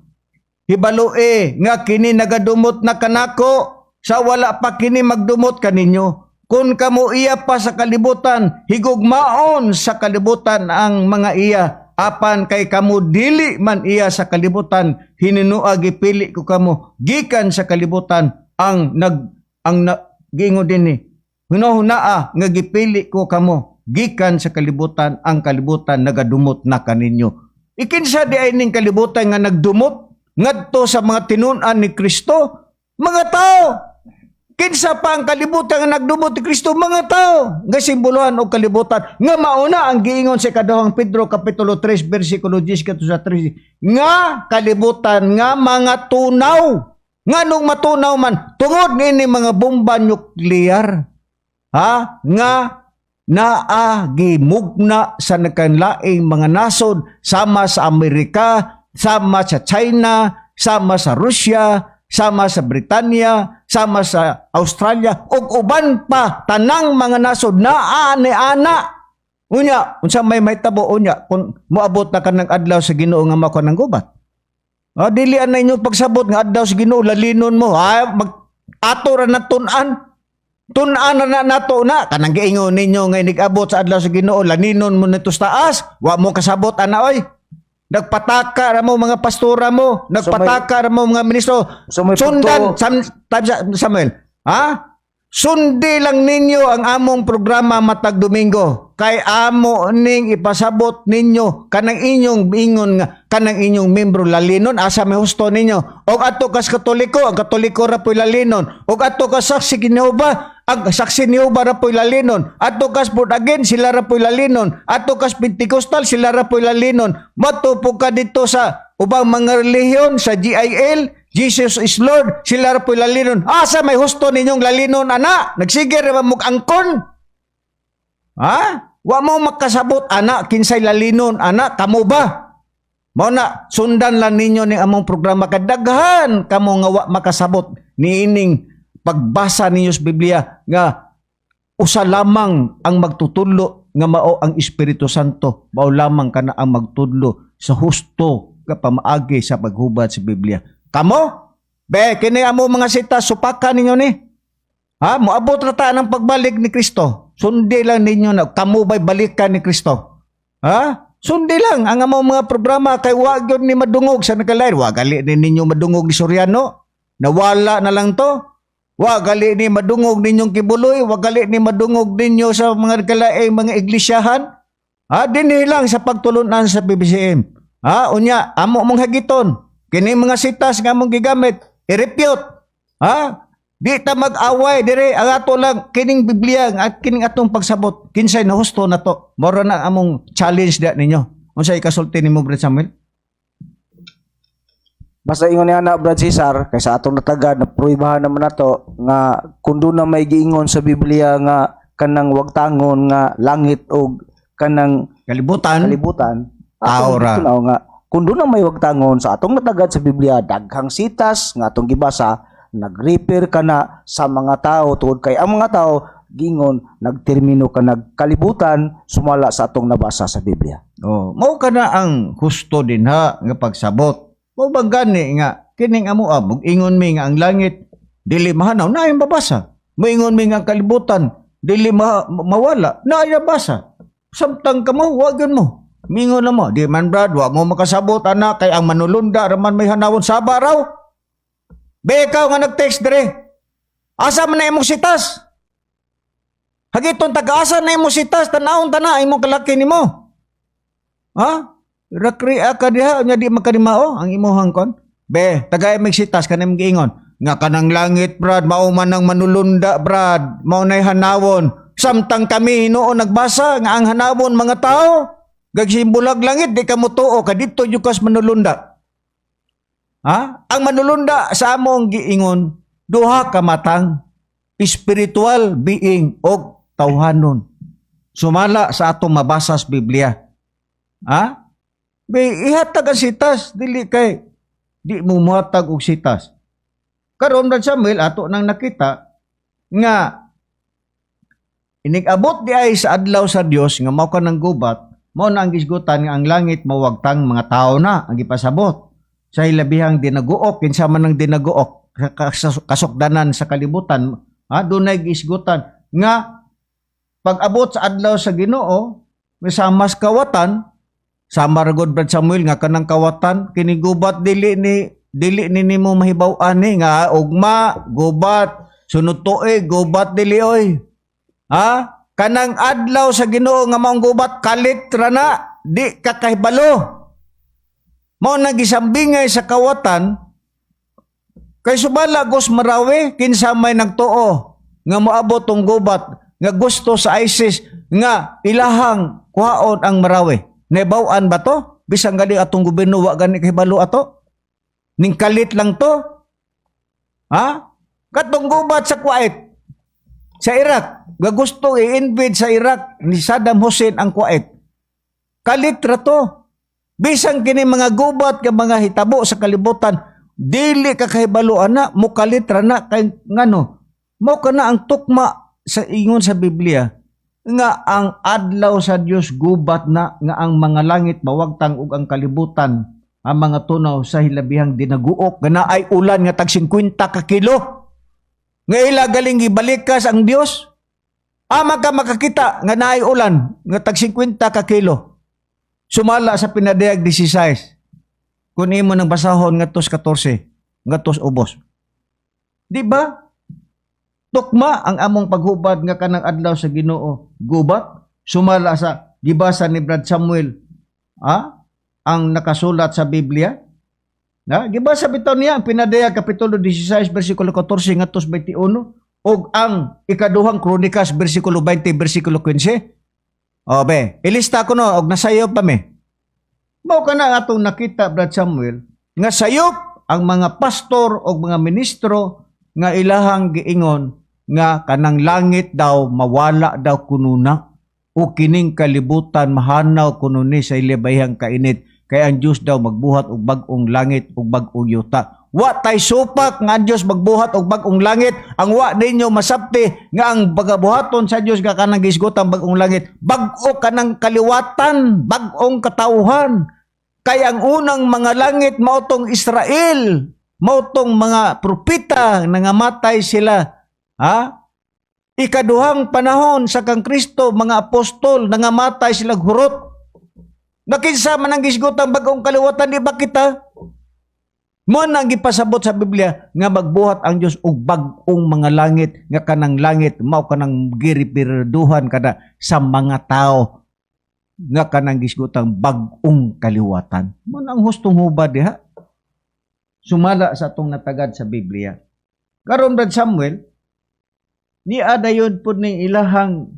hibalue nga kini nagadumot na kanako sa wala pa kini magdumot kaninyo. Kung kamo iya pa sa kalibutan, higugmaon sa kalibutan ang mga iya. Apan kay kamo dili man iya sa kalibutan, hininua gipili ko kamo gikan sa kalibutan ang nag ang na, giingon dinhi. Hunahunaa nga gipili ko kamo gikan sa kalibutan, ang kalibutan nagadumot na kaninyo. Ikinsa di ay ning kalibutan nga nagdumot ngadto sa mga tinun-an ni Kristo? Mga tao. Kinsa pa ang kalibutan nga nagdumot ni Kristo? Mga tao. Nga simbolohan og kalibutan nga mauna ang giingon sa Ikaduhang Pedro kapitulo 3 bersikulo 10 kadto sa 13 nga kalibutan nga mga tunaw. Nganong matunaw man? Tungod niini mga bomba nuklear. Ha? Nga naa gimugna sa nagkanlaing mga nasod sama sa Amerika, sama sa China, sama sa Russia, sama sa Britanya, sama sa Australia ug uban pa, tanang mga nasod naa ni ana. Unya, unsa may mahitabo unya kung moabot na kanang adlaw sa Ginoo nga mao ng gubat? Ah, dili na inyo pagsabot nga adlaw sa Ginoo lalinon mo. Ah, mag ato ra na tun-an. Tun-an na na nato na kanang giingon ninyo nga inig-abot sa adlaw sa Ginoo laninon mo nito sa taas. Wa mo kasabot ana oy. Nagpataka ra mo mga pastora mo, nagpataka ra mo mga ministro.
So may
Sundan
pagtuo.
Samuel. Ha? Sundi lang ninyo ang among programa matag Domingo. Kay amo ning ipasabot ninyo kanang inyong ingon nga kanang inyong membro lalinon, asa may husto ninyo. Og ato kas Katoliko, ang Katoliko ra po'y lalinon. Og ato kas Saksi ni Jehova, ang Saksi ni Jehova ra po'y lalinon. Ato kas born again, sila ra po'y lalinon. Ato kas Pentecostal, sila ra po'y lalinon. Moadto po ka dito sa ubang mga relihiyon, sa GIL, Jesus is Lord, sila ra po'y lalinon. Asa may husto ninyong lalinon ana? Nagsige ra ba mo angkon? Ha? Wa mo makasabot ana kinsay lalinon ana, kamo ba? Mao na sundan lang ninyo ni among programa kay daghan kamo nga wa makasabot niining pagbasa ninyo sa Biblia nga usa lamang ang magtutudlo nga mao ang Espiritu Santo. Mao lamang kana ang magtudlo sa husto nga pamaagi sa paghubad sa Biblia. Kamo? Be, kini amo mga sita, supaka ninyo ni. Ha? Moabot ra ta ng pagbalik ni Kristo. Sundi lang ninyo na kamo ba'y balikan ni Kristo? Ha? Sundi lang ang among mga programa kay wa gyud ni madungog sa nakalain. Wa gali ni ninyo madungog ni Soriano. Nawala na lang to. Wa gali ni madungog ninyong Quiboloy, wa gali ni madungog ninyo sa mga kalaing mga iglisyahan. Ha, dinhi lang sa pagtulunan sa PBCM. Ha, unya amo mong hagiton. Kini mga sitas nga among gigamit, i-refute. Ha? Di ta mag-away dire, ang ato lang kining Biblia at kining atong pagsabot. Kinsay na husto na to. Moro na ang among challenge dia ninyo. Unsay ikasulti nimo, Brad Samuel?
Basta ingon niya na, Brad Cesar, kay sa atong natagad na pruibahan naman nato nga kung doon na may giingon sa Biblia nga kanang wagtangon nga langit og kanang
Kalibutan.
Kalibutan,
Tao
atong
ra.
Tunaw nga kung doon na may wagtangon sa atong natagad sa Biblia, daghang sitas nga atong gibasa nag-refer ka na sa mga tao tungod kay ang mga tao gingon nagtermino ka nagkalibutan sumala sa atong nabasa sa Biblia.
Oh, mao kana ang husto dinha nga pagsabot. Mao bang gani nga kining amo ah, ingon mi nga ang langit dili mahanaw, naay mabasa. Moingon mi nga ang kalibutan dili mawala, naay nabasa. Samtang kamo wa gyud mo. Mingon na mo, di man Brad, wa mo makasabot ana kay ang manulunda raman may hanawon saba raw. Be, ikaw nga nag-text dire. Asa man na imong sitas? Hagiton taga-asa na imong sitas, tanawon tana imong kalaki nimo. Ha? Rakria ka diha nya di makanimao ang imuhang kon. Be, tagay mig sitas kanang giingon nga kanang langit, Brad, mao man ang manulunda, Brad, mao nay hanawon. Samtang kami hinuon nagbasa nga ang hanawon mga tao, gagsimbulag langit, di ka motuo ka didto jud kas manulunda. Ha? Ang manulunda sa among giingon, duha ka matang, spiritual being og tawhanon. Sumala sa atong mabasa sa Biblia. Ha? Be, ihatag ang sitas, dili kay di mo muhatag og sitas. Karon, Brad Samuel, ato nang nakita nga inig-abot di ay sa adlaw sa Dios nga mao ka ng gubat, mao na ang gisgutan nga ang langit mawagtang mga tao na ang gipasabot. Sa hilabihang dinaguok, kinsa man ang dinaguok kasukdanan sa kalibutan, ha, dunay gisgutan nga pag-abot sa adlaw sa Ginoo, may samas kawatan, sama ra gud, Brad Samuel, nga kanang kawatan kini gubat dili ni nimo mahibaw-an ni nga ugma gubat, sunod tuig gubat, dili oy. Ha? Kanang adlaw sa Ginoo nga maong gubat, kalit ra na, di ka kahibalo. Mao na gisambingay sa kawatan kay subala gos Marawi, kinsa may nagtuo nga moabot tong gubat nga gusto sa ISIS nga ilahang kuhaon ang Marawi? Nahibaw-an ba to? Bisan gali atong gobyerno, wa gani kahibalo ato. Ning kalit lang to. Ha? Katong gubat sa Kuwait, sa Iraq, nga gusto i-invade sa Iraq ni Saddam Hussein ang Kuwait. Kalit ra to. Bisan kini mga gubat nga mga hitabo sa kalibutan, dili ka kahibalo ana, mukalit ra na kay ngano? Mao kana ang tukma sa ingon sa Biblia nga ang adlaw sa Dios gubat na, nga ang mga langit mawagtang ug ang kalibutan, ang mga tunaw sa hilabihang dinaguok nga naay ulan nga tag 50 ka kilo nga ila galing gibalikas ang Dios. Ama ka makakita nga naay ulan nga tag 50 ka kilo sumala sa Pinadayag 16, kung imo nang basahon ngadto 14 ngadto ubos, di ba? Tukma ang among paghubad nga kanang adlaw sa Ginoo gubat sumala sa gibasa ni Brad Samuel, ang nakasulat sa Biblia. Na gibasa bitaw niya ang Pinadayag kapitulo 16 bersikulo 14 ngadto 21 ug ang Ikaduhang Kronikas bersikulo 20 bersikulo 15. O be, ilista ko no og nasayop pa mi. Mao kana atong nakita, Brad Samuel, nga sayop ang mga pastor o mga ministro nga ilahang giingon nga kanang langit daw mawala daw kununa o kining kalibutan mahanaw kuno ni sa ilabayhang kainit kay ang Dios daw magbuhat og bag-ong langit ug bag-ong yuta. Wa tay supak nga ang Dios magbuhat og bag-ong langit. Ang wa ninyo masabti nga ang pagabuhaton sa Dios nga kanang gisgotang bag-ong langit, bag-o kanang kaliwatan, bag-ong katawhan. Kay ang unang mga langit mao tong Israel, mao tong mga propeta, nangamatay sila. Ha? Ikaduhang panahon sa kang Kristo, mga apostol, nangamatay sila hurot. Nakinsa man ang gisgotang bag-ong kaliwatan, di ba kita? Mo nang gipasabot sa Biblia nga magbuhat ang Dios og bag-ong mga langit, nga kanang langit mao kanang giripirduhan kada sa mga tao nga kanang gisgotang bag-ong kaliwatan. Mo nang hustong hubad diha. Sumala sa atong natagad sa Biblia. Karon, Brad Samuel, ni adayon pud ning ilahang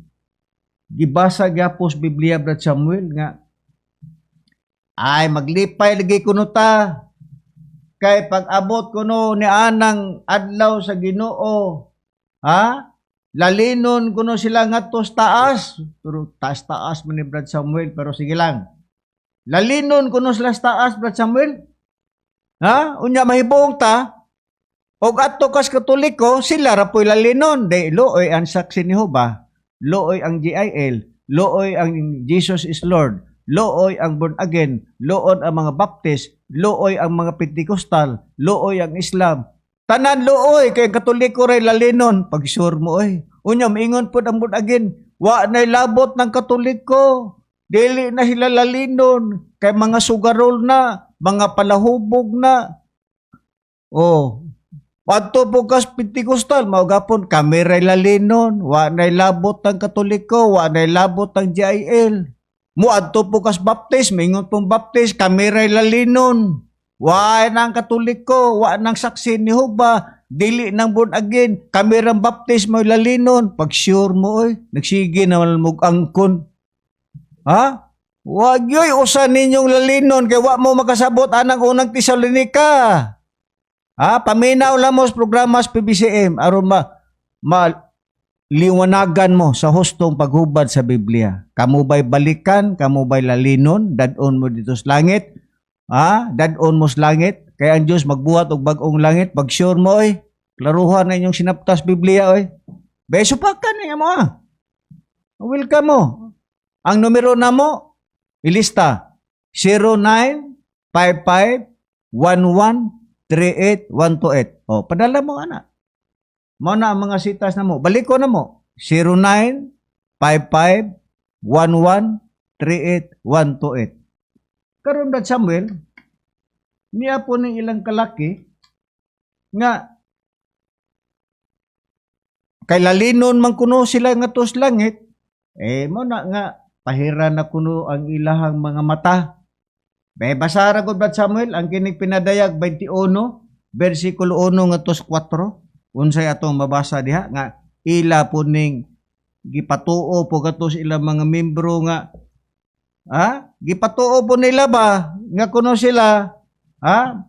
gibasa gyapos Biblia, Brad Samuel, nga ay maglipay lagi kuno ta kay pag abot kuno ni anang adlaw sa Ginoo, ha, lalinon kuno sila ngadto sa taas. Pero taas-taas man ni Brad Samuel, pero sige lang, lalinon kuno sila sa taas, Brad Samuel, ha. Unya mahibong ta og adto kas Katoliko, sila ra po'y lalinon. Di luoy ang Saksi ni Jehova, luoy ang GIL, luoy ang Jesus is Lord, luoy ang born again, luoy ang mga Baptist, luoy ang mga Pentecostal, luoy ang Islam. Tanan luoy kay ang Katoliko ray lalinon. Pag sure mo oy. Unya maingon pod ang born again, wa nay labot ng Katoliko. Dili na sila lalinon kay mga sugarol na, mga palahubog na. Oh, adto po kas Pentecostal, mao gapon kami ray lalinon, wa nay labot ang Katoliko, wa nay labot ang GIL. Mo adto po kas Baptist, mingon pong Baptist, kami ray lalinon. Wa nang Katoliko, wa nang Saksi ni Jehova, dili nang born again, kami rang Baptist mo lalinon. Pag sure mo oy, nagsige naman mo angkon. Ha? Wag yo'y usa ninyong lalinon kay wa mo makasabot anang Unang Tesalonika. Ha, paminaw lang mo sa programa sa PBCM aron ma liwanagan mo sa hustong paghubad sa Biblia. Kamo ba'y balikan, kamo ba'y lalinon, dad-on mo dito sa langit? Ha? Dad-on mo sa langit? Kaya ang Diyos magbuhat og bag-ong langit, pag sure mo oy, klaruhan na inyong sinaptas Biblia oy. Beso pa ka niya mo ah. Welcome mo. Ang numero na mo, ilista, 0955 11 38128. O, padala mo ana. Mao na ang mga sitas na mo. Balik ko na mo. 0955 11 38128. Karon, Brad Samuel, niya po ning ilang kalaki nga Kay lalinon man kuno sila nga sa langit, eh mo na nga pahiran na kuno ang ilahang mga mata. Be basa ra gud, Brad Samuel, ang kining Pinadayag 21 bersikulo 1 ngadto sa 4. Unsay atong mabasa diha nga ila po ning gipatuo po kato sa ilang mga membro nga gipatuo po nila ba nga kuno sila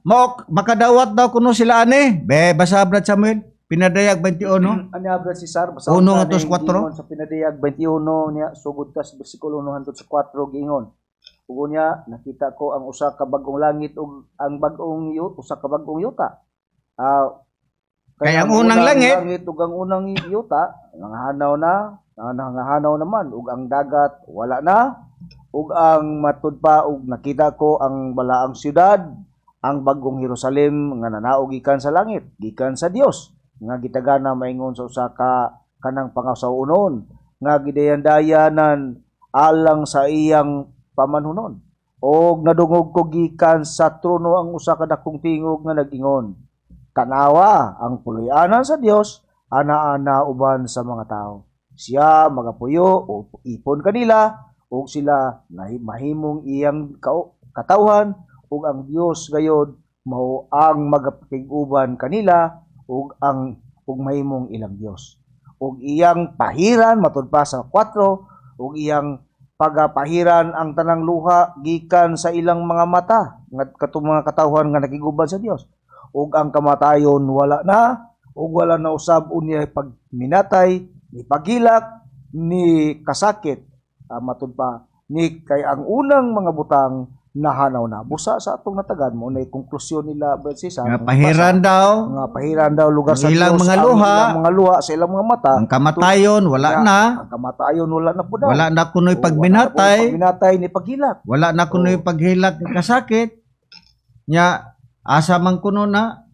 mao makadawat daw kuno sila ani? Be basa, Brad Samuel, Pinadayag 21.
Ano, Brad Cesar? Basta
1
ka
ngadto sa
ning
4.
Giingon sa Pinadayag 21 niya, sugod ka sa bersikulo 1 hangtod sa 4, giingon. Ug niya nakita ko ang usa ka bag-ong langit ug ang usa ka bag-ong yuta.
Kay ang unang langit
langit ug ang unang yuta nangahanaw na, nangahanaw naman, ug ang dagat wala na. Ug ang matud pa, ug nakita ko ang balaang syudad, ang bagong Jerusalem nga nanaog gikan sa langit, gikan sa Dios, nga gitagana maingon sa usa ka kanang pangasawunon nga gidayan-dayanan alang sa iyang pamanhunon. Og nadungog ko gikan sa trono ang usa ka dakong tingog nga nag-ingon: "Tanawa, ang puloy-anan sa Dios ana-ana uban sa mga tao. Siya magapuyo o ipon kanila ug sila mahimong iyang katawhan, ug ang Dios gayod mao ang magapakig-uban kanila ug ang ug mahimong ilang Dios." Ug iyang pahiran, matud pa sa 4, ug iyang pagapahiran ang tanang luha gikan sa ilang mga mata, nga katong mga katawhan nga nakiguban sa Dios. Ug ang kamatayon wala na, ug wala na usab unya pagminatay, ni paghilak, ni kasakit. Matud pa ni kay ang unang mga butang nahanaw na. Busa sa atong natagad mo na konklusyon nila, Brad Cesar.
Nga pahiran daw
Nga pahiran daw lugar sa
ang ilang
Dios,
mga
ang
luha,
ilang mga luha sa ilang mga mata.
Ang kamatayon wala na.
Ang kamatayon wala na po daw.
Wala na kuno'y
Oo, wala na
pagminatay.
po pagminatay ni paghilak.
Wala na kuno'y paghilak ng kasakit. Nya asa man kuno na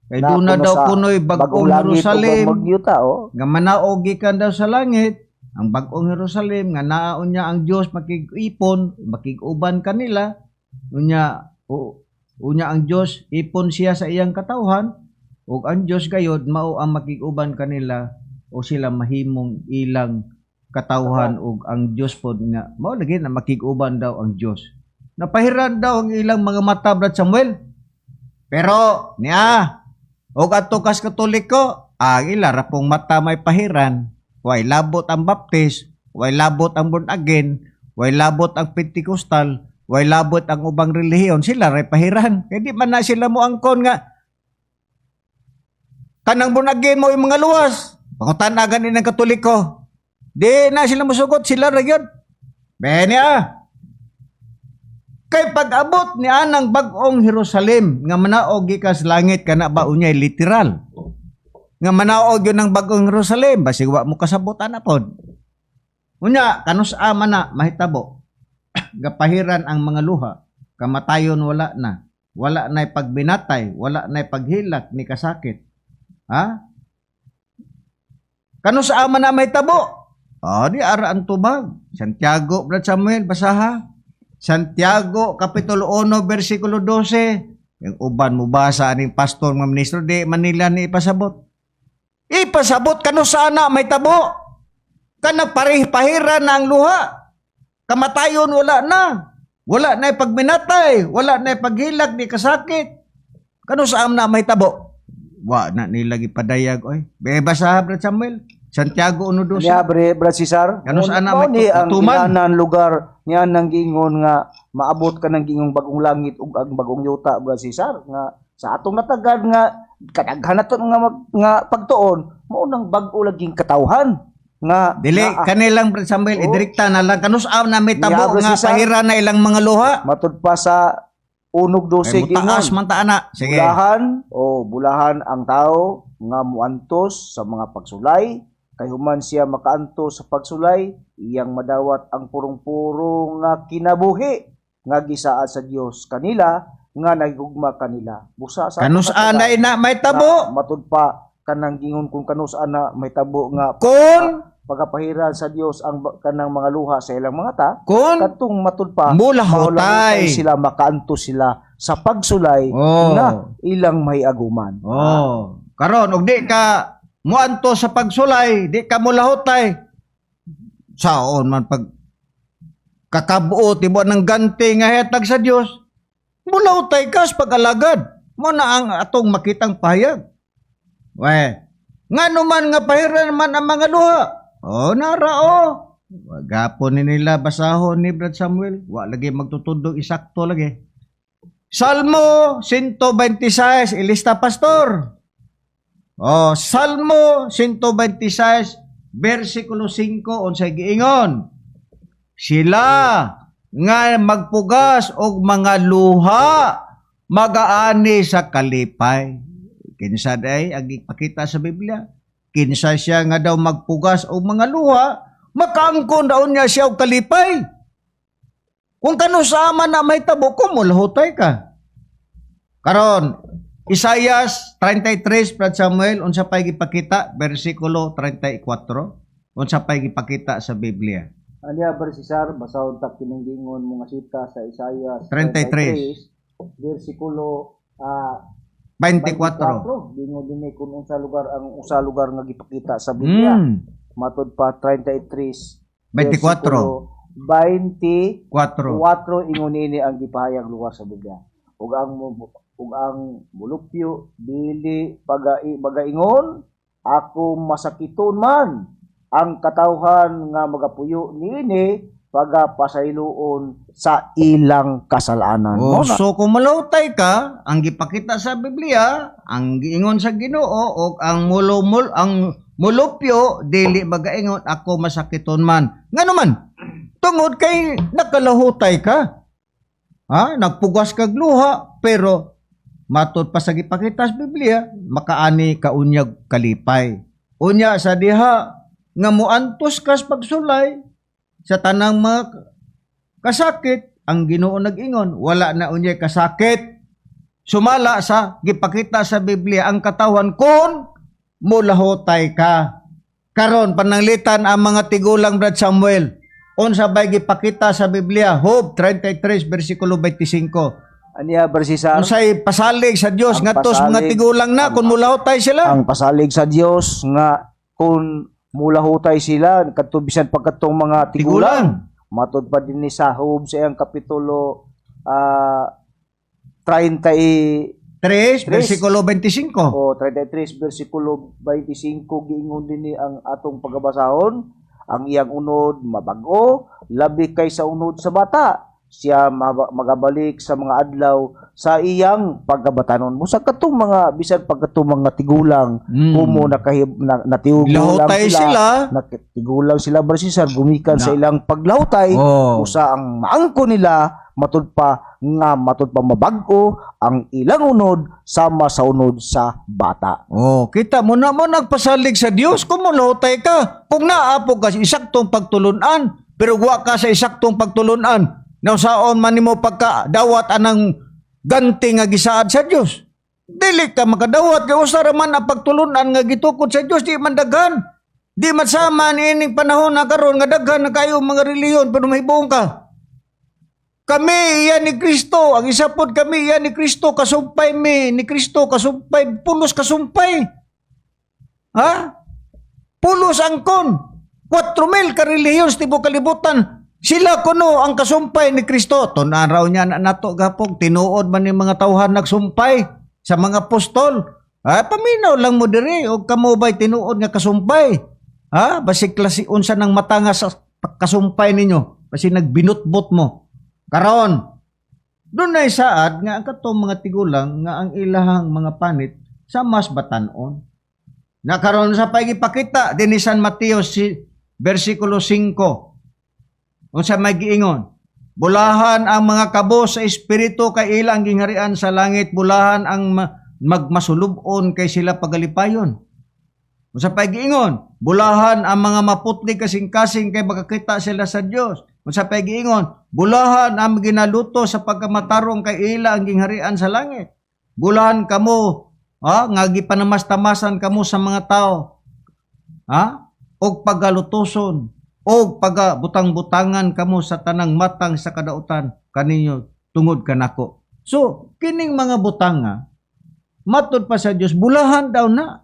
kay
Na
duna
kuno
daw
sa
kuno'y bagong
bagong langit ug
Jerusalem
bagong yuta, oh.
nga manaog gikan daw sa langit, ang bagong Jerusalem nga naon niya ang Dios makig-ipon, makig-uban kanila. Unya unya ang Dios ipon siya sa iyang katawhan, ug ang Dios gayod mao ang makig-uban kanila o sila mahimong ilang katawhan, ug ang Dios pod nga mao lagi na makig-uban daw ang Dios. Napahiran daw ang ilang mga mata, Brad Samuel. Pero niya og ato kas Katoliko, ang ila ra pong mata may pahiran. Way labot ang Baptist, way labot ang born again, way labot ang Pentecostal, way labot ang ubang relihiyon, sila ray pahiran. Kay di man na sila mo angkon nga kanang born again mo yung mga luwas. Pangutan-a gani ng Katoliko. Di na sila musugot, sila ra gyud. Bene ah. Kay pag-abot ni anang bagong Jerusalem nga manaog gikan sa langit, kana ba unyay literal nga manaog yun ng bagong Jerusalem? Basig wa mo kasabot ana pod. Unya kanus man na mahitabo gapahiran ang mga luha, kamatayon wala na, wala na pagbinatay, wala na paghilak ni kasakit, ha? Kanus man na mahitabo? Oh, di ara ang tubag. Santiago, Brad Samuel, basaha. Santiago kapitulo 1 bersikulo 12. Yung uban mo basa aning pastor, mga ministro, di Manila ni ipasabot. Ipasabot kano sana may tabo. Kana parih-pahiran na ang luha. Kamatayon wala na. Wala na pagminatay, wala na paghilak ni kasakit. Kano saan na may tabo? Wa na nila gipadayag oy. Be basa, Brad Samuel. Santiago 1:12.
Niya bre, Brad Cesar.
Kano saan na
mao
may
ni ang
tuman?
inanan lugar niya nang giingon nga maabot ka ng giingong bagong langit ug ang bagong yuta, Brad Cesar, nga sa atong natagad nga kadaghan nato nga nga pagtuon mao nang bag-o laging katawhan nga
Dili
naa.
kanilang, Brad Samuel,
Oo.
idirekta na lang kanus na may tabo
Niya, Brad
nga
Cesar.
pahiran na ilang mga luha.
Matud pa sa unog
Kay
12
mutaas
giingon.
man ta ana. Sige.
Bulahan o bulahan ang tao nga muantos sa mga pagsulay, kay human siya makaantos sa pagsulay, iyang madawat ang purong-puro nga kinabuhi nga gisaad sa Dios kanila nga nagugma kanila. Busa sa
Kanus
atong
na ina may tabo?
nga matud pa kanang gingon kung kanus ana may tabo nga
Kun
pagapahiran sa Dios ang kanang mga luha sa ilang mga ta,
kun
kadtong matud pa
mulahutay
maulahutay sila, makaantos sila sa pagsulay
Oh.
na ilang may aguman.
Oh. Karon og di ka Muanto sa pagsulay, di ka mulahutay. Saon man pag kakabuot imo ng ganti nga hetag sa Dios, mulahutay ka sa pag-alagad. Mo na ang atong makitang pahayag. We, ngano man nga pahiran man ang mga luha? Oh, nara oh. Gapon ni nila basahon ni Brad Samuel. Wa lagi magtutudog, isakto lagi. Salmo 126, ilista, pastor. Oh, Salmo 126 versikulo 5, unsay giingon? Sila nga magpugas og mga luha magaani sa kalipay. Kinsa day ang ipakita sa Biblia? Kinsa siya nga daw magpugas og mga luha, makaangkon daw niya siya og kalipay. Kung kanu sama na may tabo ko, mulahutay ka. Karon, Isaias 33, Brad Samuel, unsa pay gipakita? Versikulo 34. Unsa pay gipakita sa Biblia?
Aniya, Brad Cesar, basahon ta kining giingon mga sita sa Isaias
33.
33 versikulo
24.
24. Giingon dinhi kung unsa lugar ang usa lugar nga gipakita sa Biblia. Matod pa 33
24.
versikulo 24,
4.
ingon ini ang gipahayag lugar sa Biblia. Ug ang mulupyo dili pagai magaingon, "Ako masakiton man." Ang katawhan nga magapuyo niini pagapasayloon sa ilang kasalanan.
Oh,
Mao na.
so kung malutay ka, ang gipakita sa Biblia, ang giingon sa Ginoo og ang mulumul ang mulupyo dili magaingon, "Ako masakiton man." Ngano man? Tungod kay nakalahutay ka. Ha? Nagpugas kag luha pero matod pa sa gipakita sa Biblia, makaani ka unyag kalipay. Unya sa diha nga muantos kas pagsulay sa tanang mga kasakit, ang Ginoo nag-ingon, wala na unyay kasakit. Sumala sa gipakita sa Biblia ang katawan kung mulahutay ka. Karon pananglitan ang mga tigulang, Brad Samuel. Unsa bay gipakita sa Biblia? Job 33 versikulo 25.
Aniya, Brad Cesar,
Unsay pasalig sa Dios
Ang
ngadto sa mga tigulang na kung mulahutay sila?
Ang pasalig sa Dios nga kung mulahutay sila kadto bisan pagkatong mga tigulang. Matod pa din ni sa Job sa iyang kapitulo 30
3 versikulo 25.
o 33 versikulo 25, giingon din ni ang atong pagabasahon: ang iyang unod mabag-o labi kay sa unod sa bata, siya magabalik sa mga adlaw sa iyang pagkabatanon. Busa katong mga bisan pagkatong mga tigulang kumo nakahib na, natigulang
Lahutay
sila,
sila.
Natigulang sila, Brad Cesar, gumikan
Na.
sa ilang paglahutay, usa ang maangko nila matud pa nga matud pa mabag-o ang ilang unod sama sa unod sa bata.
Oh, kita mo na mo nagpasalig sa Dios kung mulahutay ka. Kung naapo ka sa isaktong pagtulunan, pero wa ka sa isaktong pagtulunan, nausaon man nimo pagka dawat anang ganti nga gisaad sa Dios? Dili ka makadawat kay usa ra man ang pagtulunan nga gitukod sa Dios, di man daghan. Di man sama niining panahon na karon nga daghan na kayo mga relihiyon pero mahibong ka. Kami iya ni Kristo, ang isa pod kami iya ni Kristo, kasumpay mi ni Kristo, kasumpay, pulos kasumpay. Ha? Pulos angkon. 4,000 ka relihiyon sa tibuok kalibutan. Sila kuno ang kasumpay ni Kristo. Tun-an raw niya na nato gapog. Tinuod man ni mga tawhan nagsumpay sa mga apostol. Ha, paminaw lang mo diri og kamo ba'y tinuod nga kasumpay? Ha? Basig klase unsa ng mata nga sa kasumpay ninyo? Basig nagbinutbot mo. Karon, doon ay saad nga ang katong mga tigulang nga ang ilahang mga panit sa mas batanon. Na karon sa pagipakita dinhi San Mateo si versikulo 5. Unsa may giingon? Bulahan ang mga kabos sa espiritu kay ilang gingharian sa langit, bulahan ang magmasulub-on kay sila pagalipayon. Unsa pay giingon? Bulahan ang mga maputli kasing-kasing kay makakita sila sa Dios. Unsa pay giingon? Bulahan ang ginaluto sa pagkamatarong kay ila ang gingharian sa langit. Bulahan kamo, ha, nga gipanamastamasan kamo sa mga tao. Ha? Og pagalutoson og pagabutang-butangan kamo sa tanang matang sa kadautan kaninyo tungod kanako. So, kining mga butanga matud pa sa Dios, bulahan daw na.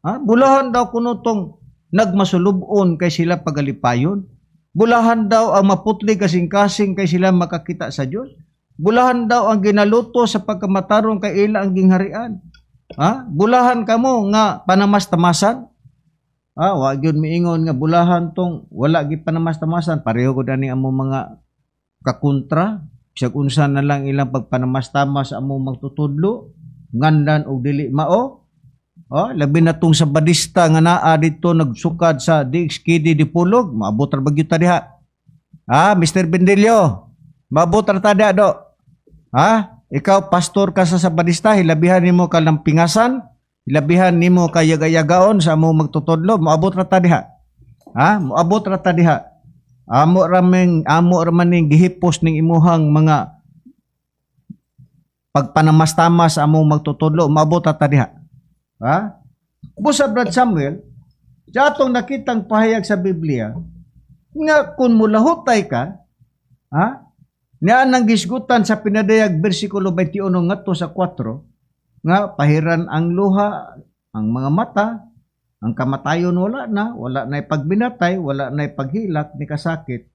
Ha? Bulahan daw kuno tong nagmasulubon kay sila pagalipayon. Bulahan daw ang maputli kasing-kasing kay sila makakita sa Dios. Bulahan daw ang ginaluto sa pagkamatarong kay ila ang gingharian. Ha? Bulahan kamo nga panamas-tamasan. Ah, wa gyud miingon nga bulahan tong wala gi panamas-tamasan. Pareho ko dani amo mga kakontra, bisag unsa na lang ilang pagpanamastamas sa among magtutudlo, ngandan og dili mao. Oh, labi na tong sa Badista nga naa dito nagsukad sa DXKD Dipolog, maabot ra ba gyud ta diha? Ah, Mr. Bendelio, maabot ra ta diha do. Ha? Ikaw pastor ka sa Sabadista, hilabihan nimo ka lampingasan, hilabihan nimo ka yaga-yagaon sa among magtutudlo, moabot ra ta diha. Ha? Moabot ra ta diha. Amo ra man ning gihipos ning imuhang mga pagpanamastama sa among magtutudlo, moabot ra ta diha. Ha? Busa, Brad Samuel, sa atong nakitang pahayag sa Biblia, nga kung mulahutay ka, ha? Niya nang gisgutan sa Pinadayag bersikulo 21 ngadto sa 4, nga pahiran ang luha, ang mga mata, ang kamatayon wala na pagbinatay, wala na paghilak ni kasakit.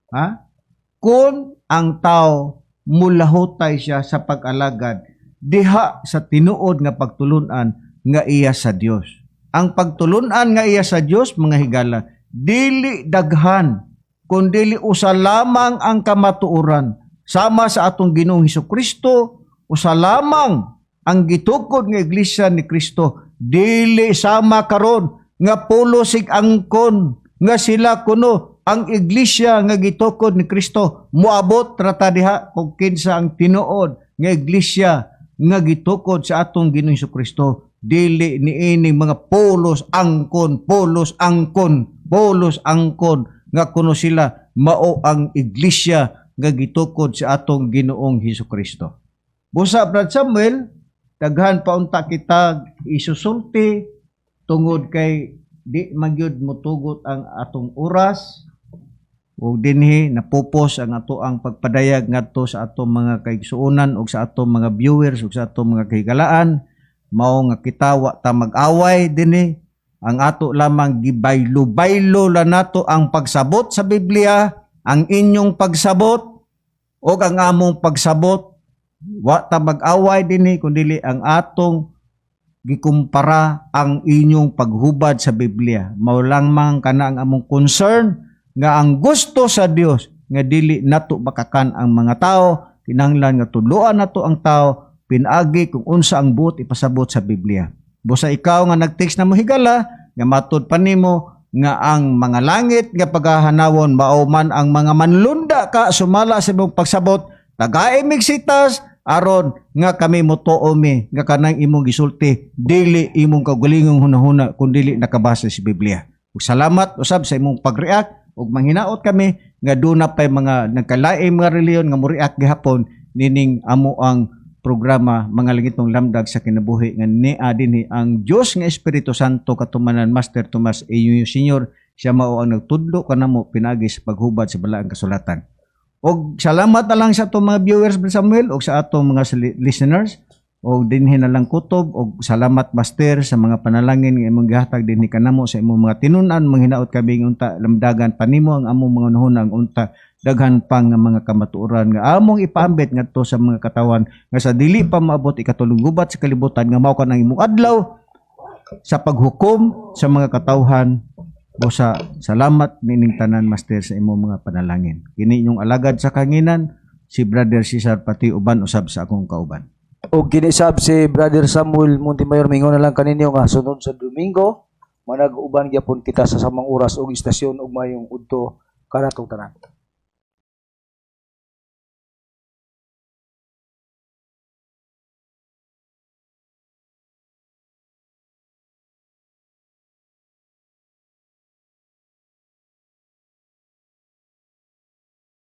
Ha? Kung ang tao mulahutay siya sa pag-alagad diha sa tinuod nga pagtulunan nga iya sa Dios. Ang pagtulunan nga iya sa Dios, mga higala, dili daghan kun dili usa lamang ang kamatuoran sama sa atong Ginoong Hesus Kristo, usa lamang ang gitukod nga iglesia ni Kristo, dili sama karon nga pulos sig angkon nga sila kuno ang iglesia nga gitukod ni Kristo. Moabot ra ta diha kung kinsa ang tinuod nga iglesia nga gitukod sa atong Ginoong Kristo, dili niini mga pulos angkon, pulos angkon, pulos angkon nga kuno sila mao ang iglesia nga gitukod sa atong Ginoong Hesus Kristo. Busa, Brad Samuel, daghan pa unta kita isusulti tungod kay di magyud motugot ang atong oras ug dinhi napupos ang ato ang pagpadayag ngadto sa atong mga kaigsuonan ug sa atong mga viewers ug sa atong mga kahigalaan. Mao nga kita wa ta mag-away dinhi. Ang ato lamang gibaylo-baylo la nato ang pagsabot sa Biblia, ang inyong pagsabot ug ang among pagsabot. Wa ta mag-away dinhi kundi ang atong gikumpara ang inyong paghubad sa Biblia. Mao lang man kana ang among concern nga ang gusto sa Dios nga dili nato bakakan ang mga tao, kinahanglan nga tudloan nato ang tao pinaagi kung unsa ang buot ipasabot sa Biblia. Busa ikaw nga nag-text na mo, higala, nga matud pa nimo nga ang mga langit nga paghahanawon mao man ang mga manlunda ka sumala sa imong pagsabot, tagae mig sitas aron nga kami motuo mi nga kanang imong gisulti dili imong kaugalingong hunahuna kun dili nakabase sa Biblia. Ug salamat usab sa imong pag-react ug manghinaot kami nga duna pay mga nagkalain mga reliyon nga mo-react gihapon nining amo ang programa Mga Langitnong Lamdag sa Kinabuhi nga nia dinhi ang Dios nga Espiritu Santo katumanan Master Tomas A. Senior. Siya mao ang nagtudlo kanamo pinagi sa paghubad sa Balaang Kasulatan. Og salamat na lang sa atong mga viewers, Brother Samuel, og sa atong mga listeners og dinhi na lang kutob og salamat, Master, sa mga panalangin nga imong gihatag dinhi kanamo sa imong mga tinun-an. Manghinaot kami nga unta lamdagan pa nimo ang among mga hunahuna unta daghan pang nga mga kamatuoran nga among ipaambit ngadto sa mga katawan nga sa dili pa maabot ikatulong gubat sa kalibutan nga mao kanang imong adlaw sa paghukom sa mga katawhan. Busa salamat nining tanan, Master, sa imong mga panalangin. Kini inyong alagad sa kahanginan, si Brother Cesar Pati, uban usab sa akong kauban.
Og kinisab si Brother Samuel Montemayor, mingon na lang kaninyo nga sunod sa Domingo manag-uban gyapon kita sa samang oras ug istasyon ug mayong udto kanatong tanan.